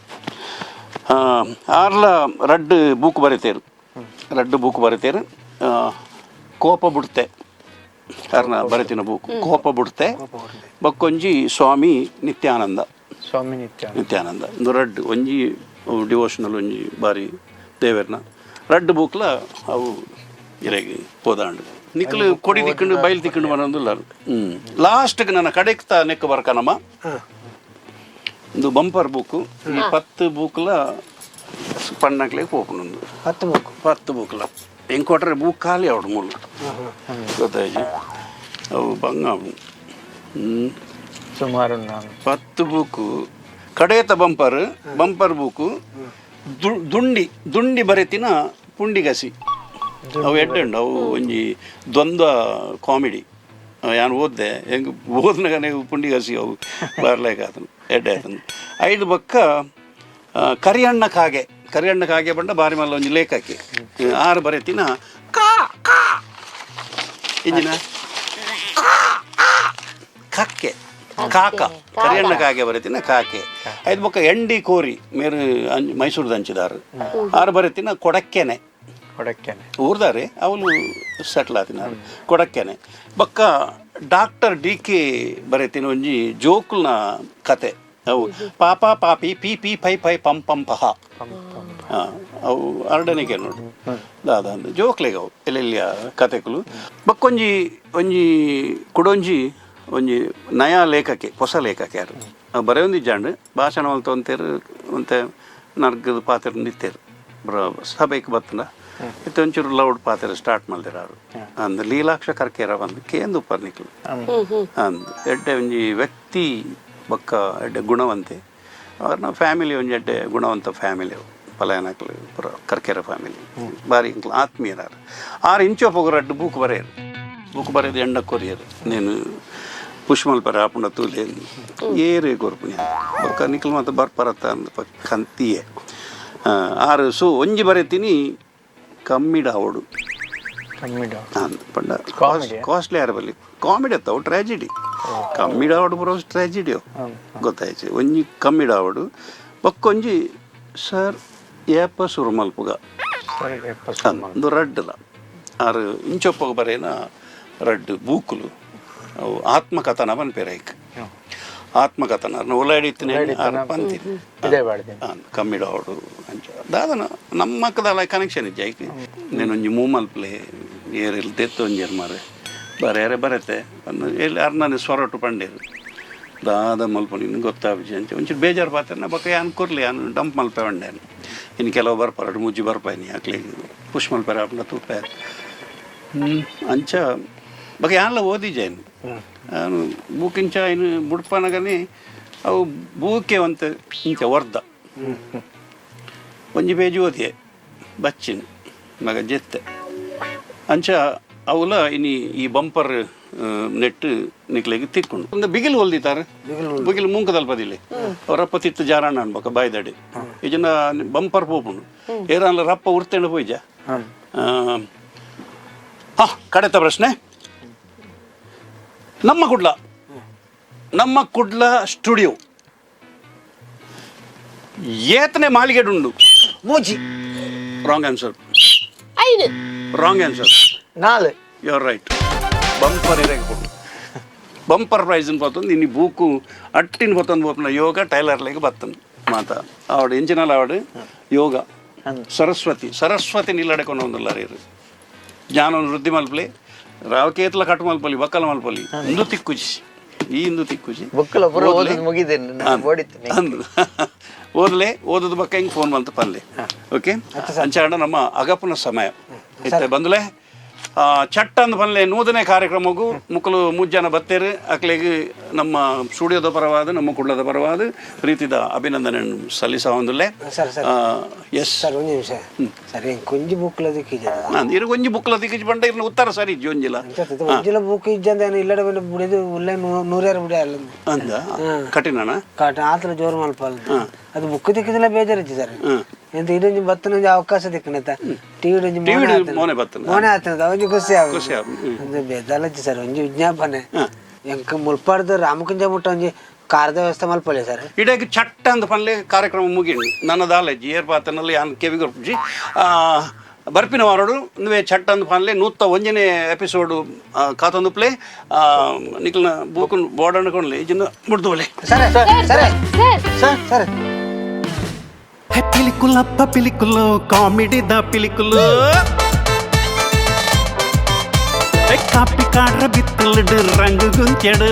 ಆರ್ಲ ರಡ್ಡ್ ಬೂಕ್ ಬರಿತೇರು, ರಡ್ಡ್ ಬೂಕ್ ಬರಿತೇರು. ಕೋಪ ಬುಡ್ತೆ ಅರ್ನ ಬರೆತಿನ ಬೂಕು ಕೋಪ ಬುಡ್ತೆ. ಬೊಕ್ಕೊಂಜಿ ಸ್ವಾಮಿ ನಿತ್ಯಾನಂದ. ಸ್ವಾಮಿ ನಿತ್ಯ ನಿತ್ಯಾನಂದ. ಒಂದು ರಡ್ಡ್, ಒಂಜಿ ಡಿವೋಷನಲ್, ಒಂಜಿ ಬಾರಿ ದೇವೆರ್ನ. ರಡ್ಡ್ ಬೂಕ್ಲ ಅವು ಇರೆಗ್ ಪೋದಾಂಡು. ನಿಕ್ಲು ಕೊಡಿ ತಿಕ್ಕೊಂಡು ಬೈಲ್ ತಿಕ್ಕೊಂಡು ಬರೋದಿಲ್ಲ. ಲಾಸ್ಟ್ಗೆ ನನ್ನ ಕಡೆಕ್ತ ನೆಕ್ ಬರ್ಕನಮ್ಮ. ಒಂದು ಬಂಪರ್ ಬುಕ್, ಈ 10 ಬುಕ್ಲ ಪಣ್ಣಕ್ಲೆ ಪೋಪುನೊಂದು. 10 ಬುಕ್. 10 ಬುಕ್ಲ ಎಂಕೊಟ್ರೆ ಬುಕ್ ಖಾಲಿ ಅವಡು ಮೂಲು ಗೊತ್ತಾಯ್ತು ಅವು ಬಂಗ. ಸುಮಾರು ನಾನು 10 book ಕಡೇತ bumper bumper book Dundi Dundi ಬರೆತಿನ ಪುಂಡಿಗಸಿ. ಅವು ಎಡ್ಡುಂಡು. ಅವು ಒಂಜಿ ದ್ವಂದ್ವ ಕಾಮಿಡಿ. ಯಾನು ಓದ್ದೆ ಹೆಂಗೆ ಓದ್ನಾಗನೆ ಪುಂಡಿಗಸಿ ಅವು ಬರ್ಲೇಕ ಆತನು ಎಡ್ಡೆ ಆತನು. ಐದು ಬಕ್ಕ ಕರಿಯಣ್ಣ ಕಾಗೆ. ಕರಿಯಣ್ಣ ಕಾಗೆ ಬಂಡ ಬಾರಿ ಮಲ್ಲ ಒಂಜಿ ಲೇಖಕಿ. ಆರು ಬರೆತಿನ ಕಾ ಕಾ ಇಂಜಿನ ಕಕ್ಕೆ ಕಾಕ. ಕರಿಯಣ್ಣ ಕಾಗೆ ಬರೆತಿನ ಕಾಕೆ. ಐದು ಬೊಕ್ಕ ಎಂಡಿ ಕೋರಿ ಮೇರು ಮೈಸೂರ್ದ ಹಂಚಿದಾರು. ಆರು ಬರೆತಿನ ಕೊಡಕ್ಕೆನೆ. ಕೊಡಕ್ಕೆನೆ. ಊರ್ದಾರೆ ಅವನು ಸೆಟ್ಲ್ ಆತಿನ ಕೊಡಕ್ಕೆನೆ. ಬೊಕ್ಕ ಡಾಕ್ಟರ್ ಡಿ ಕೆ ಬರೆತಿನ ಒಂಜಿ ಜೋಕುಲ್ನ ಕತೆ ಅವು ಪಾಪ ಪಾಪಿ ಪಿ ಪಿ ಪೈ ಪೈ ಪಂ ಪಂ ಪಹ. ಅವು ಅರಡನಿಗೆ ನೋಡು ದಾದ ಅಂದ್ ಜೋಕ್ಲೆಗ್ ಅವು ಎಲ್ಲೆಲ್ಲಿಯ ಕತೆಕುಲು. ಬೊಕ್ಕೊಂಜಿ ಒಂಜಿ ಕುಡೊಂಜಿ ಒಂಜಿ ನಯಾ ಲೇಖಕೆ, ಹೊಸ ಲೇಖಕೆ ಯಾರು ಬರೆಯೊಂದಿಜ್ಜಾಂಡ್ ಭಾಷಣ ಮಲ್ತ ಒಂತೇರು ಒಂತೆ ನರ್ಗದ ಪಾತ್ರ ನಿತ್ತೇರು ಸಭೆಗೆ ಬತ್ತಂಡ ಇತ್ತೆ ಒಂಚೂರು ಲೌಡ್ ಪಾತ್ರ ಸ್ಟಾರ್ಟ್ ಮಲ್ದಿರಾರು ಅಂದ್ ಲೀಲಾಕ್ಷ ಕರ್ಕೇರ ಬಂದು ಕೇಂದು ಪರ್ನಿಕ್ಲು ಅಂದ್ ಎಡ್ಡೆ ಒಂಜಿ ವ್ಯಕ್ತಿ ಬೊಕ್ಕ ಎಡ್ಡೆ ಗುಣವಂತೆ. ಅವ್ರನ್ನ ಫ್ಯಾಮಿಲಿ ಒಂಜಿ ಎಡ್ಡೆ ಗುಣವಂತ ಫ್ಯಾಮಿಲಿ ಅವು ಪಲಾಯನಕ್ಲು ಪೂರ ಕರ್ಕೇರ ಫ್ಯಾಮಿಲಿ ಬಾರಿ ಇಂಕ್ಲು ಆತ್ಮೀಯರಾರು. ಆರು ಇಂಚೋ ಪೊಗರಡ್ಡು ಬೂಕ್ ಬರೆಯರು. ಬೂಕ್ ಬರೆಯೋದು ಎಂಡ ಕೊರಿಯರು. నేను ಪುಷ್ ಮಲ್ಪರೆ ಆಪುಂಡ ತೂಲೆ ಏರೆ ಕೊರ್ಪುನಿ ಬೊಕ್ಕ ನಿಕ್ಲು ಮಾತ ಬರ್ಪರತ್ತ ಅಂದ್ ಕಂತಿಯೆ ಆರು. ಸೊ ಒಂಜಿ ಬರೆತೀನಿ ಕಮ್ಮಿಡ ಅವಡು. ಕಮ್ಮಿಡ. ಪಂಡ ಕಾಸ್ಟ್ಲಿ ಆರ ಬಲ್ಲಿ ಕಾಮಿಡಿ ಅತ್ತವು ಟ್ರಾಜಿಡಿ. ಕಮ್ಮಿಡ ಅವಡು ಬರೋ ಟ್ರಾಜಿಡಿ ಅವು ಗೊತ್ತಾಯ್ತು. ಒಂಜಿ ಕಮ್ಮಿಡ ಅವಡು ಬೊಕ್ಕೊಂಜಿ ಸರ್ ಏಪ ಸುರು ಮಲ್ಪುಗ ಅಂದು ರಡ್ಡುಲ. ಆರು ಇಂಚೊಪ್ಪಗ ಬರೇನ ರಡ್ಡು ಬೂಕುಲು ಅವು ಆತ್ಮಕಥನ ಪನ್ಪೇರು ಐಕ್. ಆತ್ಮಕಥನ ಉಲಾಡಿತ್ತಿನ ಪಂತೀನಿ. ಇದೇ ಬಾಡ್ದಿನ. ಕಮ್ಮಿಡ ಅವಡು ಅಂಚ ದಾದನ ನಮ್ಮ ಕನೆಕ್ಷನ್ ಇಜ್ಜಿ ಐಕ್. నేనొంజి ಮೂವ್ ಮಲ್ಪಲೆ ಏರಿಲ್ ದೆತ್ತು ಒಂಜೇರು ಮಾರೆ ಬರೇರೆ ಬರತ್ತೆ ಅಂದ್ ಎಲ್ಲಿ ಅರ್ನನೆ ಸ್ವರಟು ಪಂಡೇರು ದಾದ ಮಲ್ಪ ನಿನ್ಗೆ ಗೊತ್ತಾಪಿಜಿ ಅಂಚ ಒಂಚೂರು ಬೇಜಾರು ಪಾತ್ರನ. ಬೊಕ್ಕ ಯಾನ್ ಕೊರ್ಲಿ ಯಾನ್ ಡಂಪ್ ಮಲ್ಪೆ వండాను. ಇನ್ನು ಕೆಲವು ಬರ್ಪಾರಡು ಮುಜ್ಜಿ ಬರ್ಪಾಯಿನಿ ಅಕ್ಲಿ ಪುಷ್ ಮಲ್ಪೆರೆ ಆಪುಂಡ ತೂಪೆ ಅಂಚ. ಬೊಕ್ಕ ಯಾನ್ಲ ಓದಿಜೇನು ಯಾನು ಬೂಕಿಂಚ ಇನ್ನು ಬುಡ್ಪನಗನೆ ಅವು ಬೂಕೆ ಒಂತೆ ಇಂಚ ವರ್ಧ ಒಂಜಿ ಪೇಜ್ ಓದಿಯೆ ಬಚ್ಚಿನ ಮಗ ಜೆತ್ತೆ ಅಂಚ. ಅವುಲ ಇನಿ ಈ ಬಂಪರ್ ನೆಟ್ ನಿಕ್ಲೆಗ್ ತಿಕ್ಕೊಂಡು ಒಂದು ಬಿಗಿಲು ಹೊಲ್ದಿತ್ತಾರೆ. ಬಿಗಿಲು ಮೂಂಕದಲ್ಪದಿಲ್ಲ ರಪ್ಪ ತಿತ್ತು ಜಾರಣ್ಣ ಅನ್ಬೇಕ ಬಾಯ್ದಡಿ ಇದನ್ನ ಬಂಪರ್ ಪೋಪುಂಡು ಏರನ್ಲ ರಪ್ಪ ಉರ್ತೆಂಡು ಪೋಯ್ಜ. ಹಾ, ಕಡೆತ ಪ್ರಶ್ನೆ. ನಮ್ಮ ಕುಡ್ಲ, ನಮ್ಮ ಕುಡ್ಲ ಸ್ಟುಡಿಯೋ ಏತನೆ ಮಾಳಿಗೆಡುಂಡು? ಮೂಜಿ. Wrong answer. ಐನು. Wrong answer. ನಾಲ್. You are right. Bumper ಇರಕ್ಕೆ ಕೊಡು ಬಂಪರ್ ಪ್ರೈಸ್ పోతుంది. ఇన్ని బూకు అట్టిని పోతుంది పోతున్న యోగా టైలర్ లేక బతుంది మాత ఆవిడ ఇంజినల్ ఆవిడ ಯೋಗ ಸರಸ್ವತಿ ಸರಸ್ವತಿ ನಿಲ್ಲಡೆಕೊಂಡು ಒಂದುಲ್ಲಾರು ಇರು ಜ್ಞಾನ ವೃದ್ಧಿ ಮಲ್ಪಲಿ ರಾವಕೇತಲ ಕಟ್ಟು ಮಲ್ಪಲಿ ಬಕ್ಕಲ ಮಲ್ಪಲಿ ಇಂದು ತಿಕ್ಕುಜಿ ಈ ಇಂದು ತಿಕ್ಕುಜಿ. ಬುಕ್ಕಲ ಪೂರ ಓದೋದು ಮುಗಿದೇನೆ ನಾನು ಓಡಿತ್ತು. ಅಂದು ಓದ್ಲೆ ಓದೋದು ಬಕ್ಕ ಹಿಂಗೆ ಫೋನ್ ಬಂತು ಪನ್ಲೆ. ಓಕೆ, ಅಂಚಾಡ ನಮ್ಮ ಅಗಪನ ಸಮಯ ಇತ್ತೆ ಬಂದಲೆ. ಚಟ್ಟ ಅಂದ್ ಪನ್ಲೆ ನೂತನ ಕಾರ್ಯಕ್ರಮಕ್ಕೂ ಮುಕ್ಕಲು ಮುಜ್ಜನ ಬತ್ತೇರು. ಅಕ್ಲೆಗ್ ನಮ್ಮ ಸ್ಟುಡಿಯೋದ ಪರವಾದ ನಮ್ಮ ಕುಡ್ಲದ ಪರವಾದ ಪ್ರೀತಿದ ಅಭಿನಂದನೆ ಸಲ್ಲಿಸ ಒಂದುಲ್ಲೆ. Sir, sir. ಎಸ್. ಸರ್, ಒಂದು ನಿಮಿಷ ಸರ್. ಹೆಂಗೆ ಕೊಂಜಿ ಬುಕ್ಲ ದಿಕ್ಕಿಜ. ಇರು ಒಂಜಿ ಬುಕ್ಲ ದಿಕ್ಕಿಜಿ ಬಂಡ ಇರ್ನ ಉತ್ತರ ಸರಿ ಇಜ್ಜಿ ಒಂಜಿಲ. ಒಂಜಿಲ ಬುಕ್ ಇಜ್ಜಂದ ಏನು ಇಲ್ಲಡೆ ಬಂದು ಬುಡಿದು ಉಲ್ಲೆ ನೂರ್ಯಾರು ಬುಡಿ ಅಲ್ಲ. ಅಂದ ಕಠಿಣನ. ಕಾಟ ಆತನ ಜೋರು ಮಲ್ಪ ಅದು ಬುಕ್ ದಿಕ್ಕಿದಿಲ್ಲ ಬೇಜಾರಿತ್ತು ಸರ್. ಎಂತ ಇದೊಂಜಿ ಬತ್ತನೊಂಜಿ ಅವಕಾಶ ದಿಕ್ಕನತ್ತ ಟಿವಿ ಒಂಜಿ TV ಡ್ ಮೋನೆ ಬತ್ತನ. ಮೋನೆ ಆತನದ ಒಂಜಿ ಖುಷಿ ಆವು. ಖುಷಿ ಆವು. ಒಂದು ಬೇಜಾರಜ್ಜಿ ಸರ್. ಒಂಜಿ ವಿಜ್ಞಾಪನೆ, ಎಂಕ ಮುಲ್ಪಾಡ್ದು ರಾಮಕುಂಜ ಮುಟ್ಟ ಒಂಜಿ ಕಾರದ ವ್ಯವಸ್ಥೆ ಮಲ್ಪಲೆ ಸರ್. ಇಡೀ ಚಟ್ಟ ಅಂದ ಪನ್ಲೆ ಕಾರ್ಯಕ್ರಮ ಮುಗಿಂಡು. ನನ್ನ ದಾಲೇಜಿ ಏರ್ಪಾತನಲ್ಲಿ ಯಾನ್ ಕೆವಿಗೊರ್ಪುಜಿ ಬರ್ಪಿನ ವಾರಡು ನುವೆ ಚಟ್ಟ ಅಂದ ಪನ್ಲೆ 101ನೇ ಎಪಿಸೋಡು ಕಾತೊಂದು ಪ್ಲೇ ನಿಕ್ಲನ ಬೂಕುನ್ ಬೋರ್ಡ್ ಕೊಡ್ಲಿ ಇಜಿನ ಮುಡ್ದೋಲೆ. Sir sir sir sir. Sir. ಪಿಲಿಕುಲಪ್ಪ ಪಿಲಿಕುಲು ಕಾಮಿಡಿದ ಪಿಲಿಕುಲು. ಕಾಪಿ ಕಾಡ್ರ ಬಿತ್ತಲಡು ರಂಗು ಗುಂತ್ಯಡು.